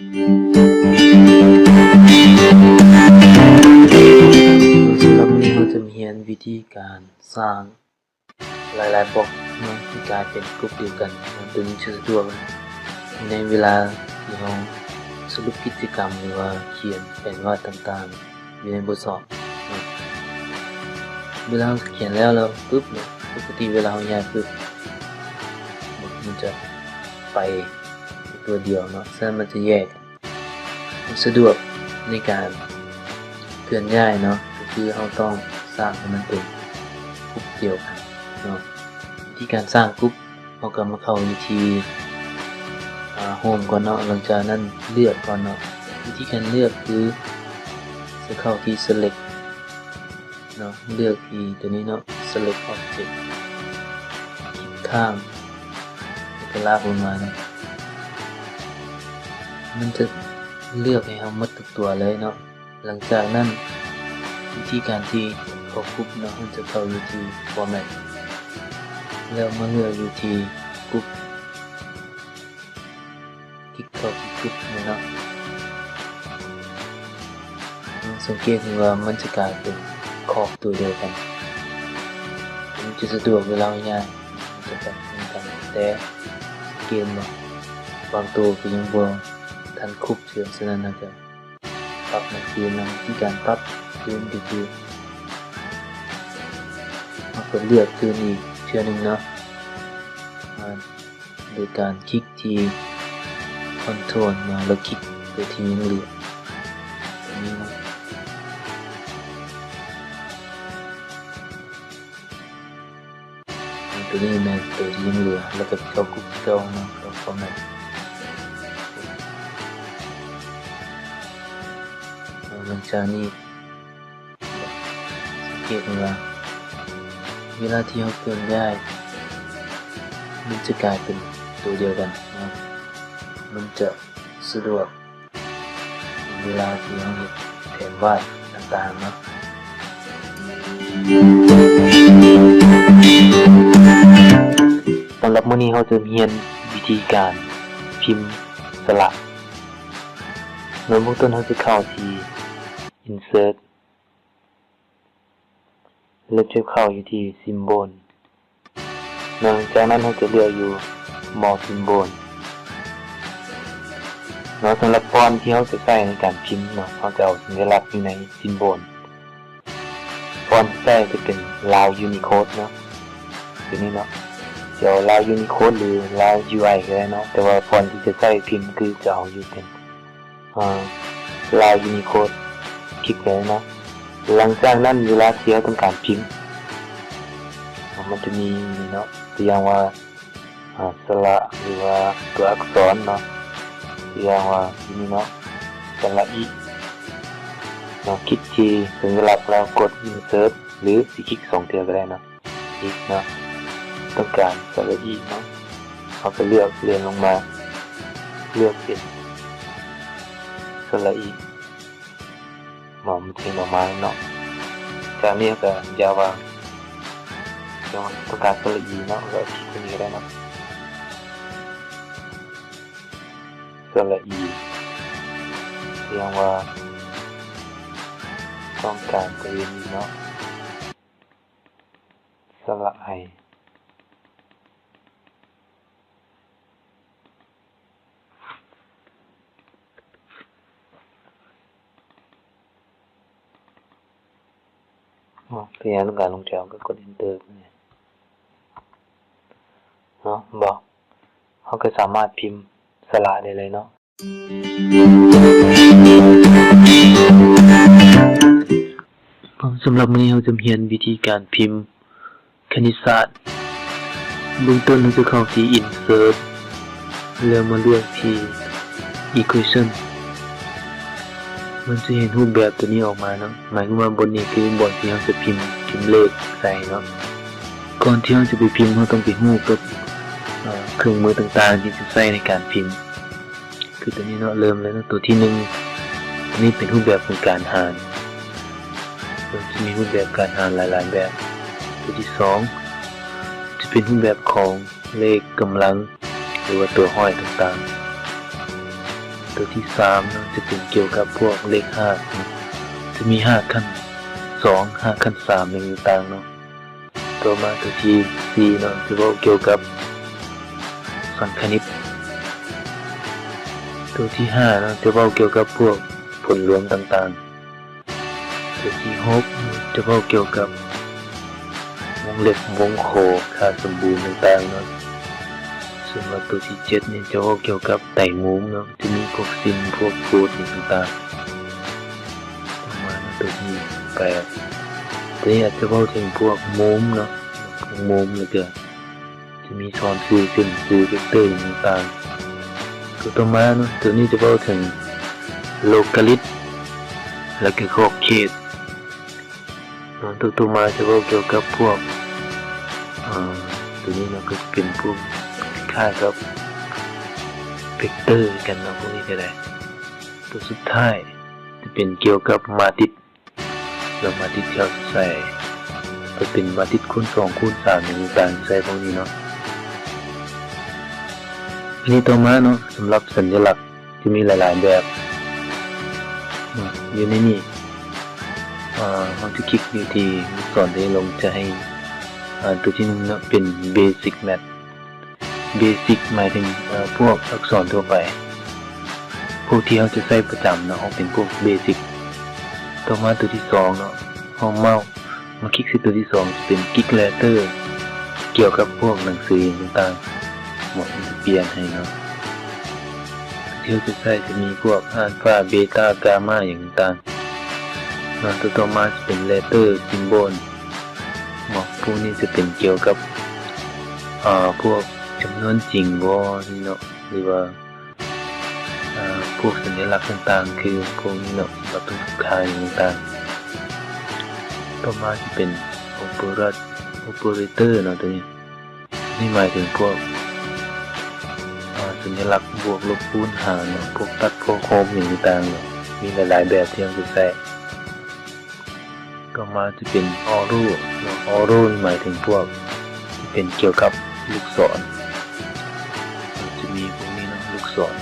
ສຳລັບມື້ນີ້ເຮົາຈະມາຮຽນວິທີການສ້າງຫຼາຍໆບລັອກເນາະ ໃຫ້ກາຍເປັນກຸ່ມດຽວກັນເນາະ. ໂຕນີ້ຈະສະດວກໃນເວລາທີ່ເຮົາສະຫຼຸບກິດຈະກຳ ຫຼືວ່າຂຽນແຜນວາດຕ່າງໆ ຢູ່ໃນບົດສອບເນາະ. ເວລາເຮົາຂຽນແລ້ວ ແລ້ວປຶບເນາະ ປົກກະຕິເວລາເຮົາຍ້າຍປຶບ ມັນຈະໄປຕົວດຽວເນາະ, ສະນັ້ນມັນຈະແຍກ ມັນສະດວກໃນການເຄື່ອນຍ້າຍເນາະ, ກໍຄືເຮົາຕ້ອງສ້າງໃຫ້ມັນເປັນກຸ່ມດຽວກັນເນາະ. ວິທີການສ້າງກຸ່ມ ເຮົາກໍມາເຂົ້າຢູ່ທີ່ ອາ ໂຮມກ່ອນເນາະ, ຫຼັງຈາກນັ້ນເລືອກກ່ອນເນາະ. ວິທີການເລືອກຄື ຈະເຂົ້າທີ່ Select ເນາະ, ເລືອກທີ່ຕົວນີ້ເນາະ Select Object ຄລິກຂ້າງ ແລ້ວກໍລາກລົງມາເນາະ. ມັນຈະເລືອກໃຫ້ເຮົາໝົດທຸກຕົວເລີຍເນາະ. ຫຼັງຈາກນັ້ນ ວິທີການທີ່ເຂົ້າກຸ່ມເນາະ, ເຮົາຈະເຂົ້າຢູ່ທີ່ Format ແລ້ວມາເລືອກຢູ່ທີ່ Group ຄລິກເຂົ້າທີ່ Group ນີ້ເນາະ. ສັງເກດເຫັນວ່າມັນຈະກາຍເປັນຂອບຕົວດຽວກັນ, ມັນຈະສະດວກເວລາເຮົາຍ້າຍ ມັນຈະປັບເປັນກັນ. ແຕ່ສັງເກດເຫັນບໍ່ ບາງໂຕກໍຍັງບໍ່ທັນຄົບເທື່ອ, ສະນັ້ນເຮົາຈະປັບມັນຄືນເນາະ. ວິທີການປັບຄືນກໍຄື ເຮົາກໍເລືອກຄືນອີກເທື່ອໜຶ່ງເນາະ ອາ ໂດຍການຄລິກທີ່ Control ເນາະ ແລ້ວຄລິກຕົວທີ່ຍັງເຫຼືອຕົວນີ້ເນາະ. ຕົວນີ້ແມ່ນຕົວທີ່ຍັງເຫຼືອ ແລ້ວກໍເຂົ້າກຸ່ມເກົ່າເນາະ, ເຂົ້າ Format. ຫຼັງຈາກນີ້ ສັງເກດເຫັນວ່າ ເວລາທີ່ເຮົາເຄື່ອນຍ້າຍ ມັນຈະກາຍເປັນຕົວດຽວກັນເນາະ, ມັນຈະສະດວກເວລາທີ່ເຮົາເຮັດແຜນວາດຕ່າງໆເນາະ. ສຳລັບມື້ນີ້ເຮົາຈະຮຽນວິທີການພິມສະຫຼະ. ເລີ່ມຕົ້ນເຮົາຈະເຂົ້າທີ່ Insert ແລ້ວຈະເຂົ້າຢູ່ທີ່ Symbol ເນາະ. ຈາກນັ້ນເຮົາຈະເລືອກຢູ່ More Symbol ເນາະ. ສຳລັບຟອນທີ່ເຮົາຈະໃຊ້ໃນການພິມເນາະ, ເຮົາຈະເອົາສັນຍະລັກຢູ່ໃນ Symbol. ຟອນທີ່ໃຊ້ຈະເປັນ Lao Unicode ເນາະ, ຕົວນີ້ເນາະ. ຈະເອົາ Lao Unicode ຫຼື Lao U I ກໍໄດ້ເນາະ, ແຕ່ວ່າຟອນທີ່ຈະໃຊ້ພິມຄືຈະເອົາຢູ່ເປັນ ອາ Lao Unicode ຄລິກໄປເນາະ. ຫຼັງຈາກນັ້ນເວລາທີ່ເຮົາຕ້ອງການພິມ ມັນຈະມີນີ້ເນາະ, ຕົວຢ່າງວ່າ ອາ ສະຫຼະ ຫຼືວ່າຕົວອັກສອນເນາະ, ຕົວຢ່າງວ່າທີ່ນີ້ເນາະ ສະຫຼະອີເນາະ. ຄລິກທີ່ສັນຍະລັກແລ້ວກົດ Insert ຫຼືຊິຄລິກສອງເທື່ອກໍໄດ້ເນາະ. ອີກເນາະ ຕ້ອງການສະຫຼະອີເນາະ, ເຮົາກໍເລືອກເລື່ອນລົງມາ ເລືອກເປັນສະຫຼະອີເນາະ, ມັນຈະເຫັນອອກມາເນາະ. ຈາກນີ້ເຮົາກໍຢ່າວາງ, ຕ້ອງການສະຫຼະອີເນາະ, ເຮົາຄລິກຕົວນີ້ກໍໄດ້ເນາະ. ສະຫຼະອີ ແສດງວ່າຕ້ອງການຕົວນີ້ເນາະ, ສະຫຼະໄອ. ອາ ພະຍາຍາມຕ້ອງການລົງແຖວກໍກົດ Enter ເນາະ, ບໍ່ ເຮົາກໍສາມາດພິມສະຫຼະໄດ້ເລີຍເນາະ. ສຳລັບມື້ນີ້ເຮົາຈະມາຮຽນວິທີການພິມຄະນິດສາດ. ເບື້ອງຕົ້ນເຮົາຈະເຂົ້າທີ່ Insert ແລ້ວມາເລືອກທີ່ Equation. ມັນຈະເຫັນຮູບແບບຕົວນີ້ອອກມາເນາະ, ໝາຍຄວາມວ່າບ່ອນນີ້ຄືບ່ອນທີ່ເຮົາຈະພິມ ພິມເລກໃສ່ເນາະ. ກ່ອນທີ່ເຮົາຈະໄປພິມ ເຮົາຕ້ອງໄປຮູ້ກັບ ເອີ ເຄື່ອງມືຕ່າງໆທີ່ຈະໃຊ້ໃນການພິມ. ຄືຕົວນີ້ເນາະ, ເລີ່ມເລີຍເນາະ, ຕົວທີໜຶ່ງ ອັນນີ້ເປັນຮູບແບບຂອງການຫານ, ເຮົາຈະມີຮູບແບບການຫານຫຼາຍໆແບບ. ຕົວທີສອງ ຈະເປັນຮູບແບບຂອງເລກກຳລັງ ຫຼືວ່າຕົວຮ້ອຍຕ່າງໆ. ຕົວທີສາມເນາະ ຈະເປັນກ່ຽວກັບພວກເລກຮາກເນາະ ຈະມີຮາກຂັ້ນສອງ ຮາກຂັ້ນສາມ ຫຍັງຕ່າງໆເນາະ. ຕໍ່ມາຕົວທີສີ່ເນາະ ຈະເວົ້າກ່ຽວກັບສັງຄະນິດ. ຕົວທີຫ້າເນາະ ຈະເວົ້າກ່ຽວກັບພວກຜົນລວມຕ່າງໆ. ຕົວທີຫົກຈະເວົ້າກ່ຽວກັບວົງເລັບ ວົງຂໍ ຄ່າສົມບູນຕ່າງໆເນາະ. ສ່ວນວ່າຕົວທີເຈັດນີ້ຈະເວົ້າກ່ຽວກັບໄຕມຸມເນາະ ຈະມີພວກຊິນ ພວກໂຄດຫຍັງຕ່າງໆ. ປະມານຕົວທີແປດ ຕົວນີ້ອາດຈະເວົ້າເຖິງພວກມຸມເນາະ ພວກມຸມ ແລ້ວກະ ຈະມີສອນຊື່ ເສັ້ນຊື່ ເວັກເຕີ ຫຍັງຕ່າງໆ. ຕົວຕໍ່ມາເນາະ ຕົວນີ້ຈະເວົ້າເຖິງໂລກາລິດ ແລະກະຂອບເຂດເນາະ. ຕົວຕໍ່ມາຈະເວົ້າກ່ຽວກັບພວກ ອາ ຕົວນີ້ເນາະ ກໍຈະເປັນພວກຄ້າຍກັບເວັກເຕີກັນເນາະ ພວກນີ້ກໍໄດ້. ຕົວສຸດທ້າຍຈະເປັນກ່ຽວກັບມາຕິດ ແລ້ວມາຕິດທີ່ເຮົາຈະໃຊ້ ກໍເປັນມາຕິດຄູນສອງ ຄູນສາມ ຫຍັງຕ່າງໆ ໃສ່ພວກນີ້ເນາະ. ອັນນີ້ຕໍ່ມາເນາະ ສຳລັບສັນຍະລັກຈະມີຫຼາຍໆແບບ ອາ ຢູ່ໃນນີ້ ອາ ເຮົາຈະຄລິກຢູ່ທີ່ລູກສອນທີ່ລົງ ຈະໃຫ້ ອາ ຕົວທີໜຶ່ງເນາະ ເປັນເບສິກແມັດ ເບສິກໝາຍເຖິງ ເອີ ພວກອັກສອນທົ່ວໄປ ພວກທີ່ເຮົາຈະໃຊ້ປະຈຳເນາະ ເອົາເປັນພວກເບສິກ. ຕໍ່ມາຕົວທີສອງເນາະ ເຮົາເມົາມາຄລິກໃສ່ຕົວທີສອງ ຈະເປັນກິກເລເຕີ ກ່ຽວກັບພວກໜັງສືຫຍັງຕ່າງໆ ໝົດມັນຈະປ່ຽນໃຫ້ເນາະ. ທີ່ເຮົາຈະໃຊ້ຈະມີພວກອານຟາ ເບຕາ ກາມາ ຫຍັງຕ່າງໆເນາະ. ຕົວຕໍ່ມາຈະເປັນເລເຕີ ຊິມໂບນ ເນາະ ພວກນີ້ຈະເປັນກ່ຽວກັບ ອາ ພວກຈຳນວນຈິງບໍນີ້ເນາະ ຫຼືວ່າ ອາ ພວກສັນຍະລັກຕ່າງໆ ຄືພວກນີ້ເນາະ ສຳລັບທຸກໆຄ່າຫຍັງຕ່າງໆ. ຕໍ່ມາຈະເປັນໂອເປີເຣ ໂອເປີເຣເຕີເນາະ ຕົວນີ້ ນີ້ໝາຍເຖິງພວກ ອາ ສັນຍະລັກບວກ ລົບ ຄູນ ຫານເນາະ ພວກຕັດ ພວກໂຮມຫຍັງຕ່າງໆເນາະ ມີຫຼາຍໆແບບທີ່ເຮົາຈະໃຊ້. ຕໍ່ມາຈະເປັນອໍໂຣເນາະ ອໍໂຣນີ້ໝາຍເຖິງພວກທີ່ເປັນກ່ຽວກັບລູກສອນ ຈະມີພວກນີ້ເນາະ ລູກສອນ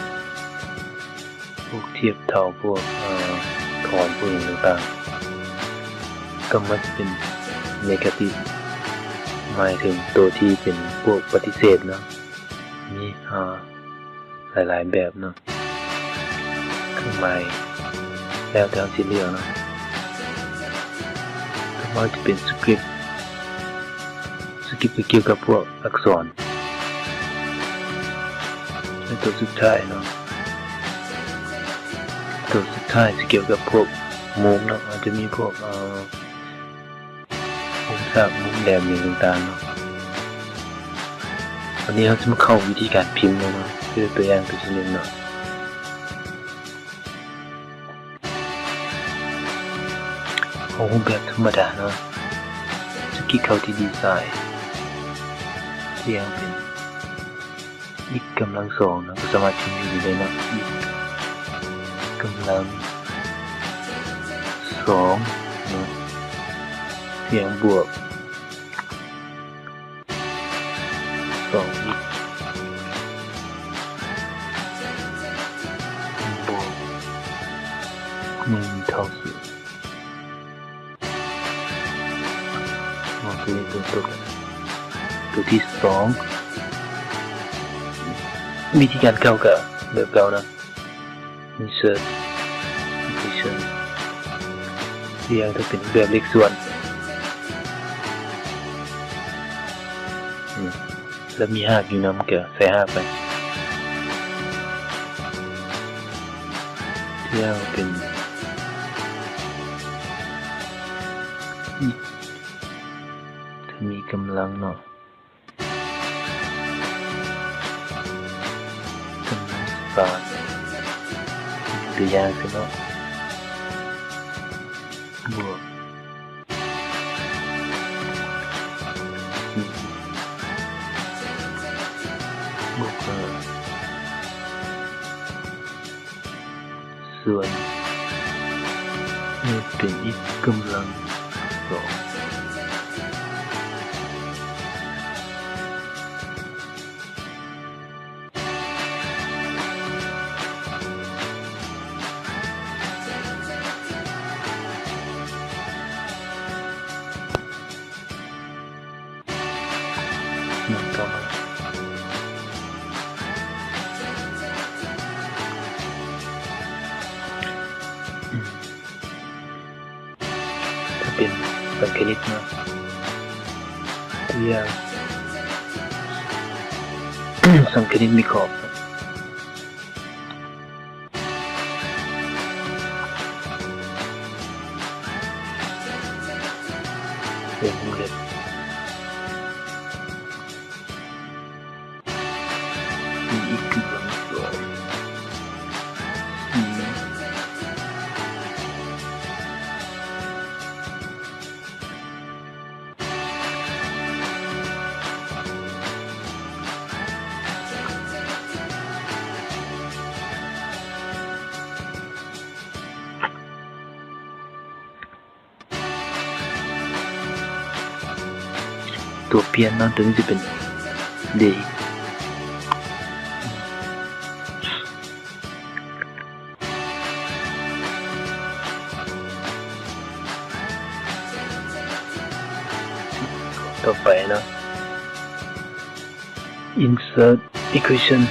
ພວກທຽບເທົ່າ ພວກ ເອີ ຖອນ ພວກຫຍັງຕ່າງໆ. ຕໍ່ມາຈະເປັນເນກາຕິບ ໝາຍເຖິງໂຕທີ່ເປັນພວກປະຕິເສດເນາະ ມີ ອາ ຫຼາຍໆແບບເນາະ ເຄື່ອງໝາຍແລ້ວແຕ່ເຮົາຊິເລືອກເນາະ. ຕໍ່ມາຈະເປັນສະຄຣິບ ສະຄຣິບກໍກ່ຽວກັບພວກອັກສອນ ແລະ ຕົວສຸດທ້າຍເນາະ ຕົວສຸດທ້າຍຈະກ່ຽວກັບພວກມຸມເນາະ ອາດຈະມີພວກ ເອີ ມຸມສາກ ມຸມແຫຼມ ຫຍັງຕ່າງໆເນາະ. ວັນນີ້ເຮົາຈະມາເຂົ້າວິທີການພິມເນາະ ຄືຕົວຢ່າງຕົວທີໜຶ່ງເນາະ. ເຮົາຮູບແບບທຳມະດາເນາະ ຈະຄລິກເຂົ້າທີ່ດີໄຊນ໌ ທີ່ເຮົາເປັນ ອິກກຳລັງສອງເນາະ ກໍສາມາດພິມຢູ່ນີ້ໄດ້ເນາະ ອິກກຳລັງສອງເນາະ ສຽງບວກ ສອງອິກ ບວກໜຶ່ງເທົ່າສູນ ເນາະ ຕົວນີ້ຕົວຕົວ ຕົວທີສອງ ວິທີການເຂົ້າກໍແບບເກົ່ານະ insert equation ທີ່ຍັງຈະເປັນແບບເລກສ່ວນ ອືມ ແລ້ວມີຮາກຢູ່ນຳ ກໍໃສ່ຮາກໄປ ທີ່ຍັງເປັນ ອີກ ຖ້າມີກຳລັງເນາະ ກຳລັງສາມ ຕົວຢ່າງຊີ້ເນາະ ບວກ ບວກຫ້າ ສ່ວນ ເປັນອີກກຳລັງສອງ. ໜຶ່ງຕໍ່ມາ ອືມ ຖ້າເປັນສັງຄະນິດເນາະ ຕົວຢ່າງ ສັງຄະນິດມີຂອບ ເປັນວົງເລັບ C equal to C ຕົວປ່ຽນເນາະ ຕົວນີ້ຈະເປັນ D ຕໍ່ໄປເນາະ insert equation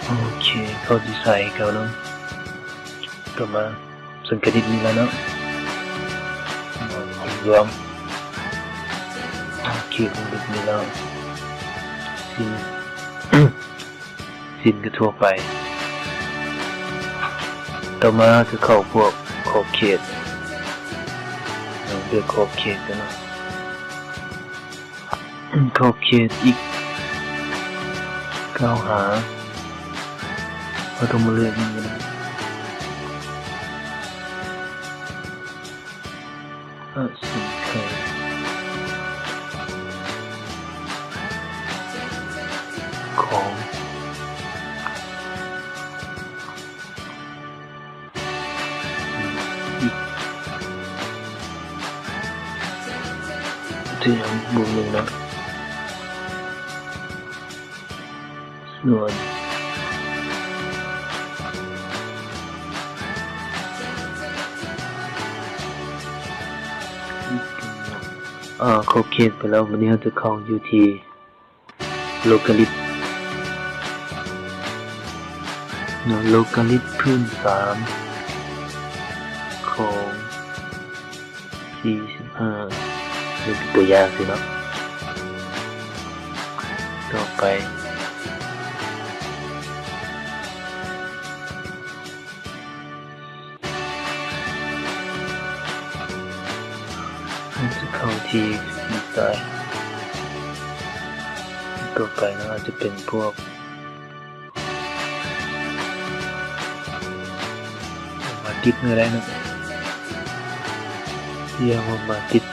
ໂອເຄ ເຂົ້າທີ່ໃສ່ເກົ່າເນາະ ຕໍ່ມາ ສັງຄະນິດນີ້ລະເນາະ ເອົາລວມ ໂອເຄ ວົງເລັບນີ້ລະ ຊິນ ຊິນກະທົ່ວໄປ ຕໍ່ມາຄືເຂົ້າພວກຂອບເຂດ ເນາະ ເລືອກຂອບເຂດກັນເນາະ ຂອບເຂດອີກ ກ້າວຫາ ເຮົາຕ້ອງມາເລືອກນີ້ນະ ອະສົມໄຂຂອງ ອີກ ທີ່ຍັງບໍ່ມີເນາະ ສ່ວນ ອາ ຂອບເຂດໄປແລ້ວ ບາດນີ້ເຮົາຈະເຂົ້າຢູ່ທີ່ ໂລກາລິດ ເນາະ ໂລກາລິດພື້ນສາມ ຂອງ ສີ່ສິບຫ້າ ນີ້ເປັນຕົວຢ່າງຊື່ເນາະ ຕໍ່ໄປ ມັນຈະເຂົ້າທີ່ດີໄຊນ໌ ຕໍ່ໄປເນາະ ອາດຈະເປັນພວກ ມາຕິດເມື່ອໃດເນາະ ທີ່ເຮົາມາຕິດ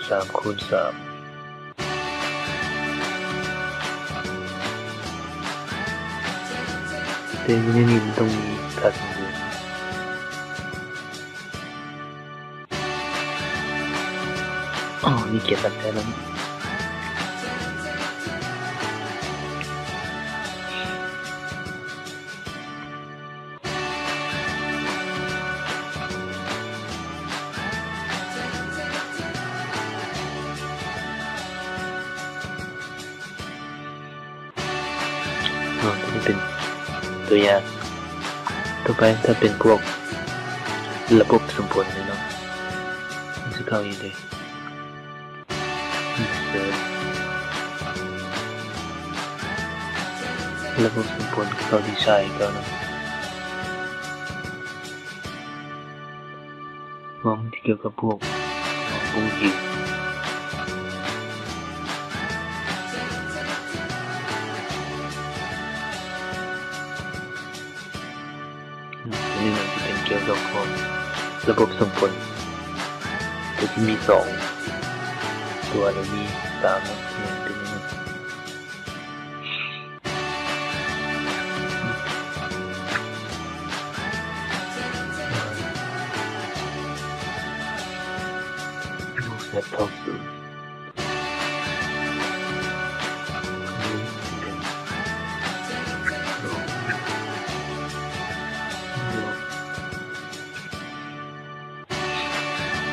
ສາມຄູນສາມ ແຕ່ຢູ່ໃນນີ້ມັນຕ້ອງມີຄ່າສົມບູນ ອໍ ມີກຽດຕັດແທ້ນຳ. ເນາະ ຕົວນີ້ເປັນຕົວຢ່າງ. ຕໍ່ໄປ ຖ້າເປັນພວກລະບົບສົມຜົນນີ້ເນາະ ມັນຊິເຂົ້າອີກເດ້ insert ລະບົບສົມຜົນ ເຂົ້າທີ່ຊາຍເກົ່າເນາະ. ຂອງທີ່ກ່ຽວກັບພວກວົງຈິ້ວ ຕົວນີ້ມັນຈະເປັນກ່ຽວກັບພວກລະບົບສົ່ງຜົນ ຕົວທີ່ມີສອງຕົວ ຫຼື ມີສາມເນາະ ຕົວນີ້. ເ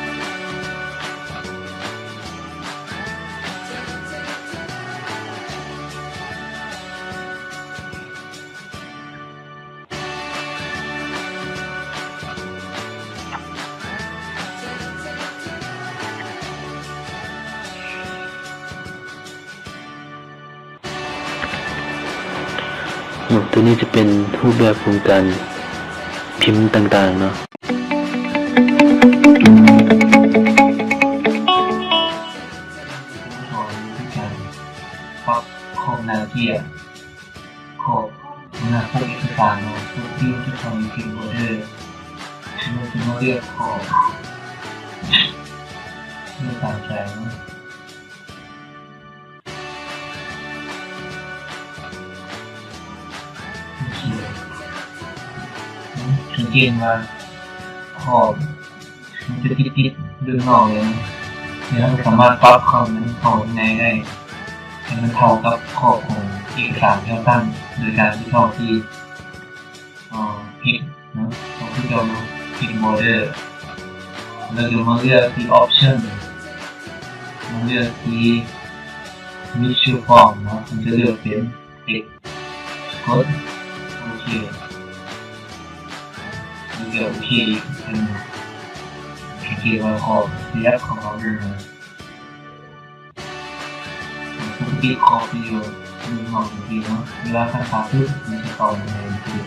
ເນາະ ຕົວນີ້ຈະເປັນຮູບແບບຂອງການພິມຕ່າງໆເນາະ. ສອນວິທີການປັບຂອບໜ້າເຈ້ຍ ຂອບໜ້າປົກເອກະສານເນາະ ປົກທີ່ຈະເຂົ້າຢູ່ທີ່ Border ເຮົາຈະມາເລືອກຂອບ ເລືອກຕາມໃຈເນາະ. ໂອເຄ ສັງເກດວ່າຂອບມັນຈະຕິດໆຢູ່ນອກເລີຍ ແລ້ວເຮົາສາມາດປັບເຂົ້າໃນຂອບໃນໄດ້ ໃຫ້ມັນເທົ່າກັບຂອບຂອງເອກະສານທີ່ເຮົາຕັ້ງ ໂດຍການທີ່ເຂົ້າທີ່ ເຮັດເນາະ ເຮົາຄືເຈົ້າເນາະ ເຮັດ Border ແລ້ວກໍມາເລືອກທີ່ Option ມາເລືອກທີ່ Mix Your Font ເນາະ ມັນຈະເລືອກເປັນ Text ກົດໂອເຄ ແລ້ວກໍໂອເຄອີກເທື່ອໜຶ່ງ ສັງເກດວ່າຂອບຂະຫຍັບເຂົ້າມາເບິ່ງ ປົກກະຕິຂອບຢູ່ເບື້ອງນອກຈັ່ງຊີ້ເນາະ ເວລາຄັນພາບປຶບ ມັນຈະເຂົ້າມາໃນນີ້.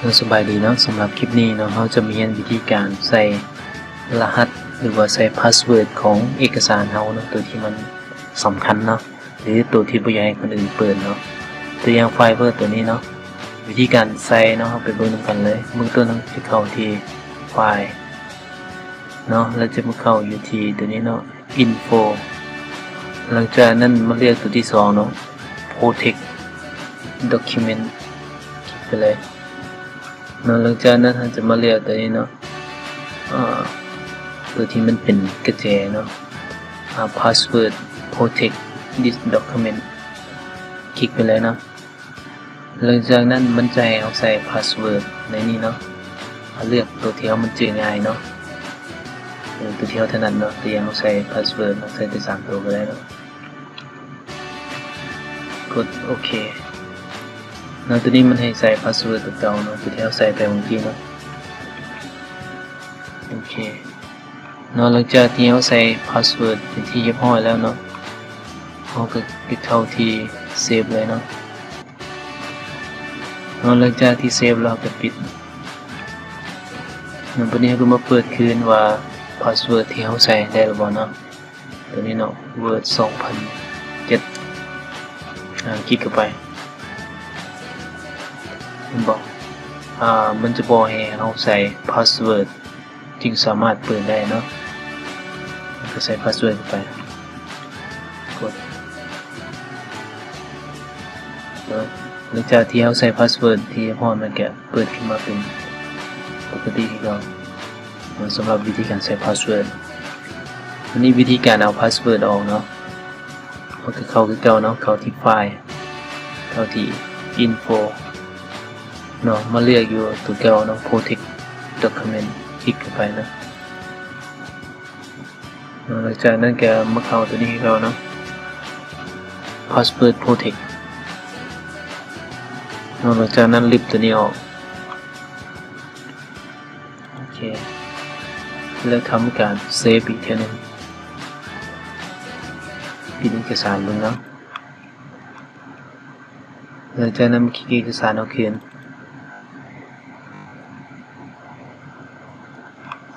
ເນາະ ສະບາຍດີເນາະ ສຳລັບຄລິບນີ້ເນາະ ເຮົາຈະມາຮຽນວິທີການໃສ່ລະຫັດ ຫຼືວ່າໃສ່ພາສເວີດຂອງເອກະສານເຮົາເນາະ ໂຕທີ່ມັນສຳຄັນເນາະ ຫຼືໂຕທີ່ບໍ່ຢາກໃຫ້ຄົນອື່ນເປີດເນາະ ຕົວຢ່າງໄຟລ໌ Word ໂຕນີ້ເນາະ. ວິທີການໃສ່ເນາະ ເຮົາໄປເບິ່ງນຳກັນເລີຍ. ເບື້ອງຕົ້ນເຮົາຈະເຂົ້າທີ່ໄຟລ໌ເນາະ ແລ້ວຈະມາເຂົ້າຢູ່ທີ່ໂຕນີ້ເນາະ Info ຫຼັງຈາກນັ້ນມາເລືອກໂຕທີສອງເນາະ Protect Document ຄລິກໄປເລີຍເນາະ. ຫຼັງຈາກນັ້ນເຮົາຈະມາເລືອກໂຕນີ້ເນາະ ອາ ໂຕທີ່ມັນເປັນກະແຈເນາະ ອາ Password Protect This Document ຄລິກໄປເລີຍເນາະ. ຫຼັງຈາກນັ້ນມັນຈະໃຫ້ເຮົາໃສ່ພາສເວີດໃນນີ້ເນາະ ເຮົາເລືອກໂຕທີ່ເຮົາມັນຈື່ງ່າຍເນາະ ເອີ ໂຕທີ່ເຮົາຖະໜັດເນາະ ຕົວຢ່າງເຮົາໃສ່ພາສເວີດ ເຮົາໃສ່ແຕ່ສາມໂຕກໍໄດ້ເນາະ ກົດໂອເຄເນາະ. ໂຕນີ້ມັນໃຫ້ໃສ່ພາສເວີດຕົວເກົ່າເນາະ ໂຕທີ່ເຮົາໃສ່ໄປເມື່ອກີ້ເນາະ ໂອເຄ ເນາະ. ຫຼັງຈາກທີ່ເຮົາໃສ່ພາສເວີດເປັນທີ່ຮຽບຮ້ອຍແລ້ວເນາະ ເຮົາກໍໄປເຂົ້າທີ່ເຊບເລີຍເນາະ ເນາະ. ຫຼັງຈາກທີ່ເຊບແລ້ວເຮົາກໍປິດເນາະ. ບັດນີ້ເຮົາກໍມາເປີດຄືນວ່າພາສເວີດທີ່ເຮົາໃສ່ໄດ້ແລ້ວບໍ່ເນາະ ຕົວນີ້ເນາະ Word ສອງພັນເຈັດ ອາ ຄລິກເຂົ້າໄປ ເຫັນບໍ່ ອາ ມັນຈະບໍ່ໃຫ້ເຮົາໃສ່ພາສເວີດ ຈຶ່ງສາມາດເປີດໄດ້ເນາະ. ແລ້ວກໍໃສ່ພາສເວີດເຂົ້າໄປ ກົດ ເນາະ. ຫຼັງຈາກທີ່ເຮົາໃສ່ພາສເວີດທີ່ຮຽບຮ້ອຍ ມັນກໍເປີດຂຶ້ນມາເປັນປົກກະຕິຄືເກົ່າເນາະ. ສຳລັບວິທີການໃສ່ພາສເວີດ ອັນນີ້ວິທີການເອົາພາສເວີດອອກເນາະ. ເຮົາກໍເຂົ້າຄືເກົ່າເນາະ ເຂົ້າທີ່ໄຟລ໌ ເຂົ້າທີ່ອິນໂຟເນາະ ມາເລືອກຢູ່ໂຕເກົ່າເນາະ ໂປຣເທັກດັອກຄິວເມັນ ຄລິກເຂົ້າໄປເນາະ. ເນາະ ຫຼັງຈາກນັ້ນກໍມາເຂົ້າໂຕນີ້ຄືເກົ່າເນາະ ພາສເວີດໂປຣເທັກເນາະ. ຫຼັງຈາກນັ້ນລິບໂຕນີ້ອອກ ໂອເຄ ແລ້ວທຳການເຊບອີກເທື່ອໜຶ່ງ ປິດເອກະສານເບິ່ງເນາະ. ຫຼັງຈາກນັ້ນມາຄລິກເອກະສານເອົາຄືນ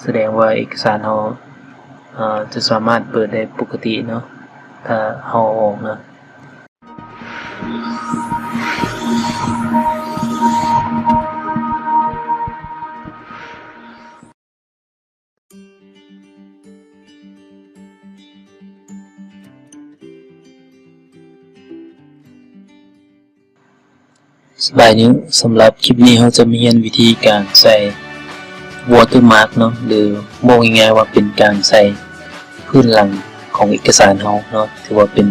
ສະແດງວ່າເອກະສານເຮົາ ອາ ຈະສາມາດເປີດໄດ້ປົກກະຕິເນາະ ຖ້າເຮົາເອົາອອກເນາະ. ສະບາຍດີ ສຳລັບຄລິບນີ້ເຮົາຈະມາຮຽນວິທີການໃສ່ວອເຕີມາກເນາະ ຫຼືເວົ້າງ່າຍໆວ່າເປັນການໃສ່ພື້ນຫຼັງຂອງເອກະສານເຮົາເນາະ ຖືວ່າເປັນ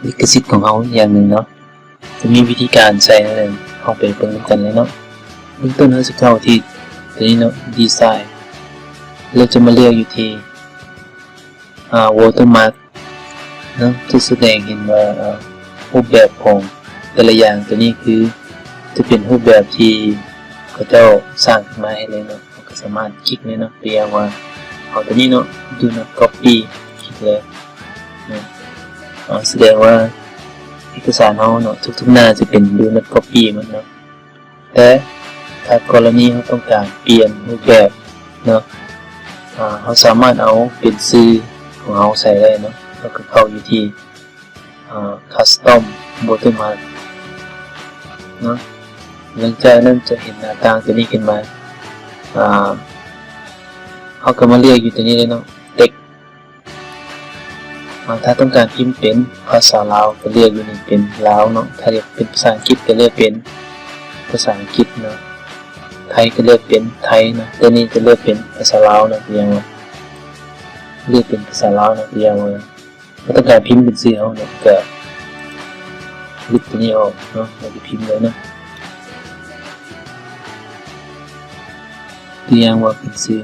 ລິຂະສິດຂອງເຮົາຢ່າງໜຶ່ງເນາະ. ຈະມີວິທີການໃສ່ແນວໃດ ເຮົາໄປເບິ່ງນຳກັນເລີຍເນາະ. ເບື້ອງຕົ້ນເຮົາຈະເຂົ້າທີ່ໂຕນີ້ເນາະ ດີໄຊນ໌ ແລ້ວຈະມາເລືອກຢູ່ທີ່ ອາ ວອເຕີມາກເນາະ ຈະສະແດງເຫັນວ່າ ອາ ຮູບແບບຂອງແຕ່ລະຢ່າງ. ໂຕນີ້ຄືຈະເປັນຮູບແບບທີ່ ເຂົາເຈົ້າສ້າງຂຶ້ນມາໃຫ້ເລີຍເນາະ. ເຮົາກໍສາມາດຄລິກໄດ້ເນາະ, ຕົວຢ່າງວ່າເອົາຕົວນີ້ເນາະ Do not copy ຄລິກເລີຍເນາະ. ອາ ສະແດງວ່າເອກະສານເຮົາເນາະ ທຸກໆໜ້າຈະເປັນ Do not copy ໝົດເນາະ. ແຕ່ຖ້າກໍລະນີເຮົາຕ້ອງການປ່ຽນຮູບແບບເນາະ ອາ ເຮົາສາມາດເອົາເປັນຊື່ຂອງເຮົາໃສ່ໄດ້ເນາະ. ເຮົາກໍເຂົ້າຢູ່ທີ່ ອາ Custom Watermark ເນາະ. ຫຼັງຈາກນັ້ນຈະເຫັນໜ້າຕ່າງຕົວນີ້ຂຶ້ນມາ ອາ ເຮົາກໍມາເລືອກຢູ່ຕົວນີ້ເລີຍເນາະ Text ອາ ຖ້າຕ້ອງການພິມເປັນພາສາລາວກໍເລືອກຢູ່ນີ້ເປັນລາວເນາະ, ຖ້າຢາກເປັນພາສາອັງກິດກໍເລືອກເປັນພາສາອັງກິດເນາະ, ໄທກໍເລືອກເປັນໄທເນາະ. ແຕ່ນີ້ຈະເລືອກເປັນພາສາລາວເນາະ, ຕົວຢ່າງວ່າເລືອກເປັນພາສາລາວເນາະ, ຕົວຢ່າງວ່າ ເຮົາຕ້ອງການພິມເປັນຊື່ເຮົາເນາະ ກໍລຶບຕົວນີ້ອອກເນາະ ແລ້ວກໍພິມເລີຍເນາະ. ຕົວຢ່າງວ່າເປັນຊື່ ອ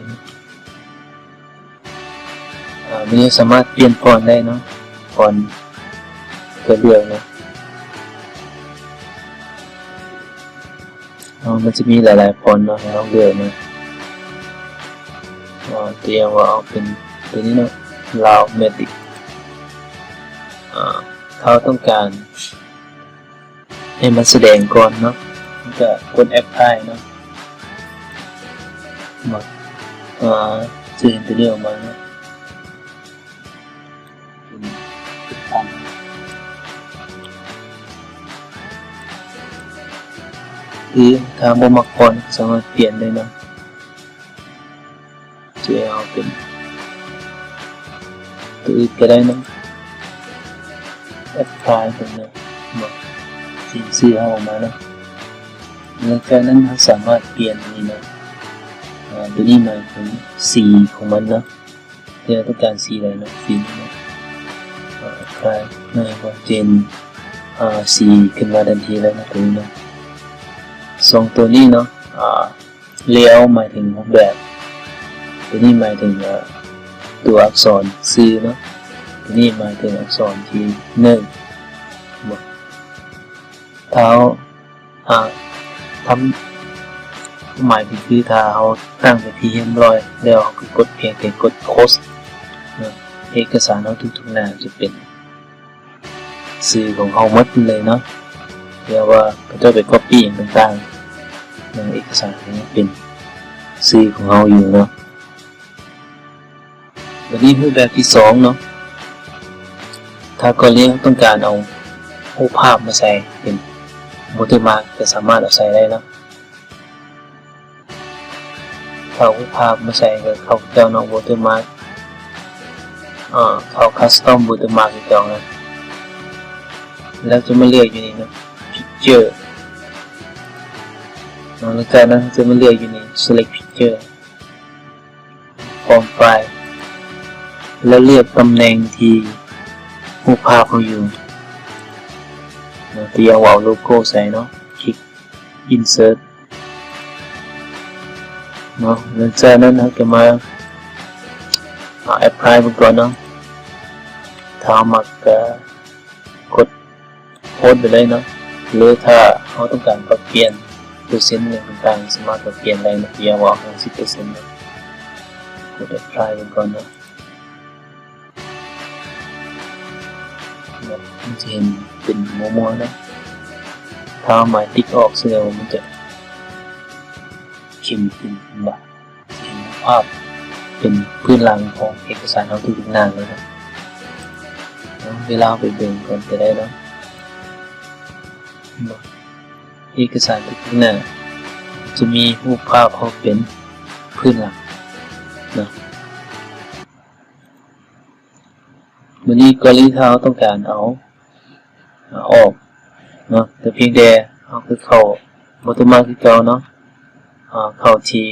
າ ມັນຍັງສາມາດປ່ຽນຟອນໄດ້ເນາະ, ຟອນກໍເລືອກເນາະ. ເນາະ ມັນຈະມີຫຼາຍໆຟອນເນາະ ໃຫ້ເຮົາເລືອກເນາະ. ອາ ຕົວຢ່າງວ່າເອົາເປັນຕົວນີ້ເນາະ Laomatic. ອາ ຖ້າເຮົາຕ້ອງການໃຫ້ມັນສະແດງກ່ອນເນາະ ເຮົາກໍກົດ Apply ເນາະ. ອາ ຈະເຫັນຕົວນີ້ອອກມາເນາະ. ຫຼືຖ້າບໍ່ມັກຟອນ ສາມາດປ່ຽນໄດ້ເນາະ, ຈະເອົາເປັນຕົວອື່ນກໍໄດ້ເນາະ. Apply ເບິ່ງເນາະ ວ່າຊິຊື່ເຮົາອອກມາເນາະ. ຫຼັງຈາກນັ້ນເຮົາສາມາດປ່ຽນນີ້ເນາະ, ອາ ຕົວນີ້ໝາຍເຖິງສີຂອງມັນເນາະ. ເຮົາຕ້ອງການສີໃດເນາະ ສີນີ້ເນາະ ອາ Apply ເນາະ ເຫັນບໍ່ ຈະເຫັນ ອາ ສີຂຶ້ນມາທັນທີເລີຍເນາະ ຕົວນີ້ເນາະ. ສອງຕົວນີ້ເນາະ ອາ Layout ໝາຍເຖິງຮູບແບບ, ຕົວນີ້ໝາຍເຖິງ ອາ ຕົວອັກສອນຊື່ເນາະ, ຕົວນີ້ໝາຍເຖິງອັກສອນທີ່ໜຶ່ງເນາະ. ຖ້າເຮົາ ອາ ທຳ ຄວາມໝາຍກໍຄື ຖ້າເຮົາຕັ້ງເປັນທີ່ຮຽບຮ້ອຍແລ້ວ ເຮົາກໍກົດ ພຽງແຕ່ກົດ Close ເນາະ, ເອກະສານເຮົາທຸກໆໜ້າຈະເປັນຊື່ຂອງເຮົາໝົດເລີຍເນາະ. ແປວ່າເຂົາເຈົ້າໄປ Copy ຫຍັງຕ່າງໆເນາະ, ເອກະສານກໍຍັງເປັນຊື່ຂອງເຮົາຢູ່ເນາະ. ບັດນີ້ຮູບແບບທີສອງເນາະ, ຖ້າກໍລະນີເຮົາຕ້ອງການເອົາຮູບພາບມາໃສ່ເປັນ Watermark ກໍສາມາດເອົາໃສ່ໄດ້ເນາະ. ເອົາຮູບພາບມາໃສ່ກໍເຂົ້າເຈົ້າເນາະ Watermark ເອີ ເຂົ້າ Custom Watermark ຄືເກົ່ານະ, ແລ້ວຈະມາເລືອກຢູ່ນີ້ເນາະ Picture ເນາະ. ຫຼັງຈາກນັ້ນຈະມາເລືອກຢູ່ນີ້ Select Picture From File ແລ້ວເລືອກຕຳແໜ່ງທີ່ຮູບພາບເຮົາຢູ່ເນາະ, ທີ່ເຮົາເອົາໂລໂກ້ໃສ່ເນາະ, ຄລິກ Insert ເນາະ. ຫຼັງຈາກນັ້ນເຮົາກໍມາ Apply ເບິ່ງກ່ອນເນາະ, ຖ້າເຮົາມັກກໍ ກົດ Post ໄປເລີຍເນາະ, ຫຼືຖ້າເຮົາຕ້ອງການປັບປ່ຽນເປີເຊັນຫຍັງຕ່າງໆ ສາມາດປັບປ່ຽນໄດ້ເນາະ, ຢ່າງວ່າຫ້າສິບເປີເຊັນເນາະ. ກົດ Apply ເບິ່ງກ່ອນເນາະ, ມັນຈະເຫັນເປັນມົ້ວໆເນາະ. ຖ້າເຮົາໝາຍຕິກອອກ ສະແດງວ່າມັນຈະເຂັ້ມຂຶ້ນ ເຫັນບໍ່? ເຫັນພາບເປັນພື້ນຫຼັງຂອງເອກະສານເຮົາທຸກໆໜ້າເລີຍເນາະ. ເວລາເຮົາໄປເບິ່ງກ່ອນກໍໄດ້ເນາະ, ເຫັນບໍ່? ເອກະສານທຸກໆໜ້າຈະມີຮູບພາບເຮົາເປັນພື້ນຫຼັງເນາະ. ບັດນີ້ກໍລະນີຖ້າເຮົາຕ້ອງການເອົາ ອາ ອອກເນາະ, ກໍພຽງແຕ່ເຮົາກໍເຂົ້າ Watermark ຄືເກົ່າເນາະ, ອາ ເຂົ້າທີ່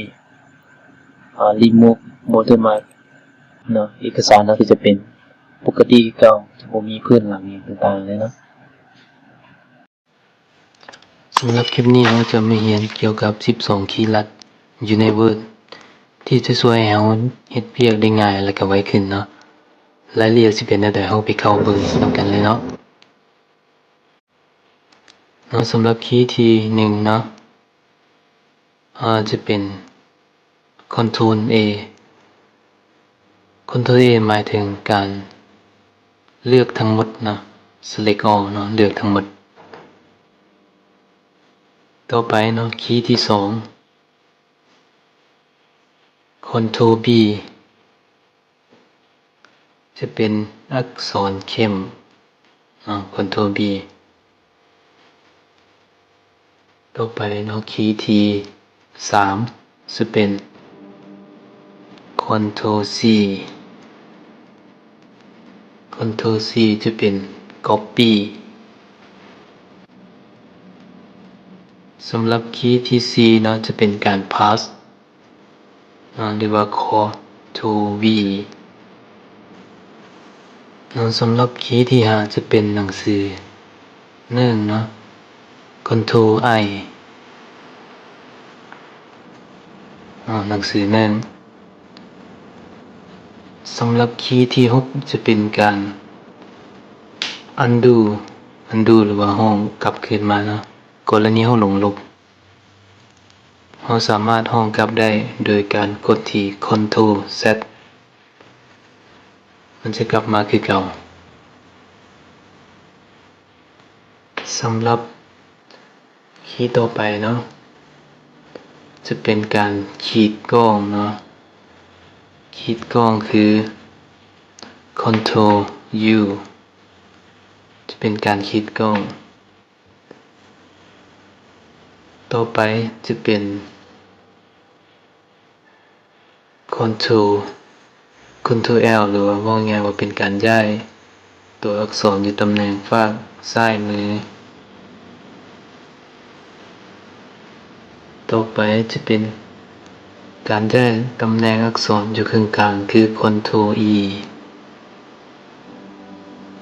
ອາ Remove Watermark ເນາະ, ເອກະສານເຮົາກໍຈະເປັນປົກກະຕິຄືເກົ່າ, ຈະບໍ່ມີພື້ນຫຼັງຫຍັງຕ່າງໆເລີຍເນາະ. ສຳລັບຄລິບນີ້ເຮົາຈະມາຮຽນກ່ຽວກັບສິບສອງຄີລັດຢູ່ໃນ Word ທີ່ຈະຊ່ວຍໃຫ້ເຮົາເຮັດວຽກໄດ້ງ່າຍ ແລະກະໄວຂຶ້ນເນາະ. ລາຍລະອຽດຊິເປັນແນວໃດ ເຮົາໄປເຂົ້າເບິ່ງນຳກັນເລີຍເນາະ. ເນາະ ສຳລັບຄີທີໜຶ່ງເນາະ, ອາ ຈະເປັນ Control A Control A ໝາຍເຖິງການເລືອກທັງໝົດເນາະ Select All ເນາະ ເລືອກທັງໝົດ. ຕໍ່ໄປເນາະ ຄີທີ່ສອງ Control B ຈະເປັນອັກສອນເຂັ້ມເນາະ Control B. ຕໍ່ໄປເນາະ ຄີທີ່ສາມ ຈະເປັນ Control C Control C ຈະເປັນ Copy. ສຳລັບຄີທີ່ສີ່ເນາະ ຈະເປັນການ Paste ອາ ຫຼືວ່າ Control V ເນາະ. ສຳລັບຄີທີ່ຫ້າຈະເປັນໜັງສືໜຶ່ງເນາະ Control I ເນາະ ໜັງສືໜຶ່ງ. ສຳລັບຄີທີ່ຫົກຈະເປັນການ Undo Undo ຫຼືວ່າຮ້ອງກັບຄືນມາເນາະ ກໍລະນີເຮົາຫຼົງລົບ ເຮົາສາມາດຮ້ອງກັບໄດ້ໂດຍການກົດທີ່ Control Z ມັນຈະກັບມາຄືເກົ່າ. ສຳລັບຄີຕໍ່ໄປເນາະ ຈະເປັນການຂີດກ້ອງເນາະ ຂີດກ້ອງຄື Control U ຈະເປັນການຂີດກ້ອງ. ຕໍ່ໄປຈະເປັນ Control Control L ຫຼືວ່າເວົ້າງ່າຍວ່າເປັນການຍ້າຍຕົວອັກສອນຢູ່ຕຳແໜ່ງຟາກຊ້າຍມື. ຕໍ່ໄປຈະເປັນການຍ້າຍຕຳແໜ່ງອັກສອນຢູ່ເຄິ່ງກາງ ຄື Control E.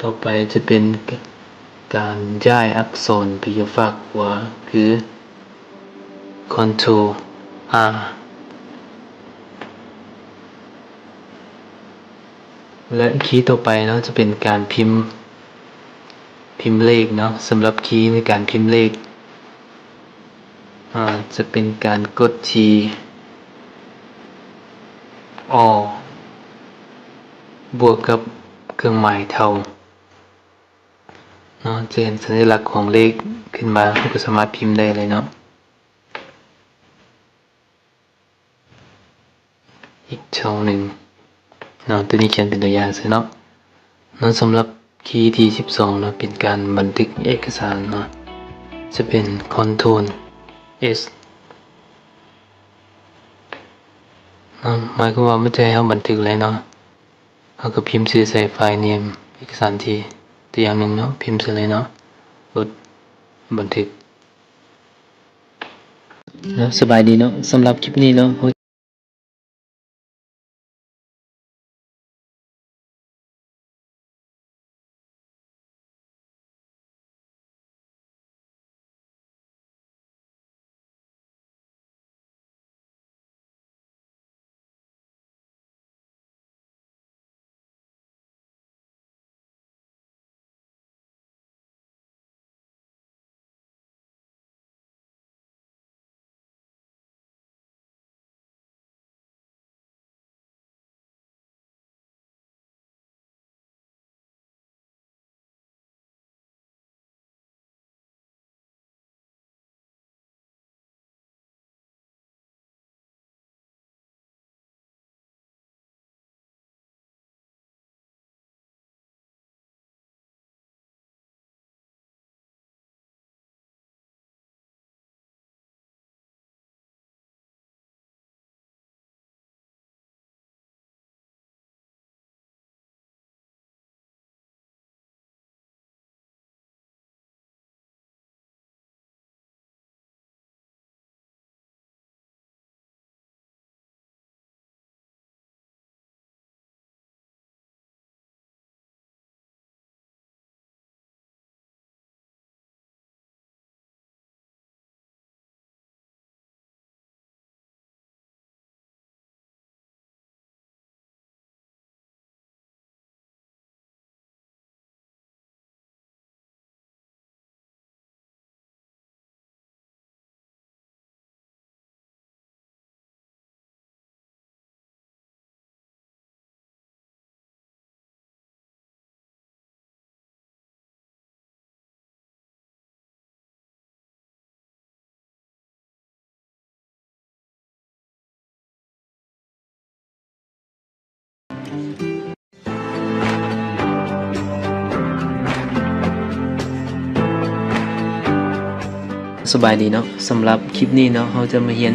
ຕໍ່ໄປຈະເປັນການຍ້າຍອັກສອນໄປຢູ່ຟາກຂວາ ຄື Control R ແລະ ຄີຕໍ່ໄປເນາະ ຈະເປັນການພິມ ພິມເລກເນາະ. ສຳລັບຄີໃນການພິມເລກ ອາ ຈະເປັນການກົດທີ່ Alt ບວກກັບເຄື່ອງໝາຍເທົ່າເນາະ ຈະເຫັນສັນຍະລັກຂອງເລກຂຶ້ນມາ ເຮົາກໍສາມາດພິມໄດ້ເລີຍເນາະ. ອີກຊ່ອງໜຶ່ງເນາະ ຕົວນີ້ຂຽນເປັນຕົວຢ່າງຊື່ເນາະ. ເນາະ ສຳລັບຄີທີສິບສອງເນາະ ເປັນການບັນທຶກເອກະສານເນາະ ຈະເປັນ Control S ເນາະ ໝາຍຄວາມວ່າມັນຈະໃຫ້ເຮົາບັນທຶກເລີຍເນາະ. ເຮົາກໍພິມຊື່ໃສ່ໄຟລ໌ເນມເອກະສານທີ່ ຕົວຢ່າງໜຶ່ງເນາະ ພິມໃສ່ເລີຍເນາະ ກົດບັນທຶກ. ເນາະ ສະບາຍດີເນາະ ສຳລັບຄລິບນີ້ເນາະ. ສະບາຍດີເນາະ, ສຳລັບຄລິບນີ້ເນາະ ເຮົາຈະມາຮຽນ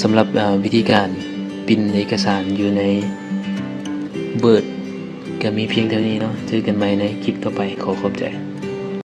ສຳລັບ ເອີ ວິທີການປິ່ນເອກະສານຢູ່ໃນ Word ກໍມີພຽງເທົ່ານີ້ເນາະ. ເຈີກັນໃໝ່ໃນຄລິບຕໍ່ໄປ. ຂໍຂອບໃຈ.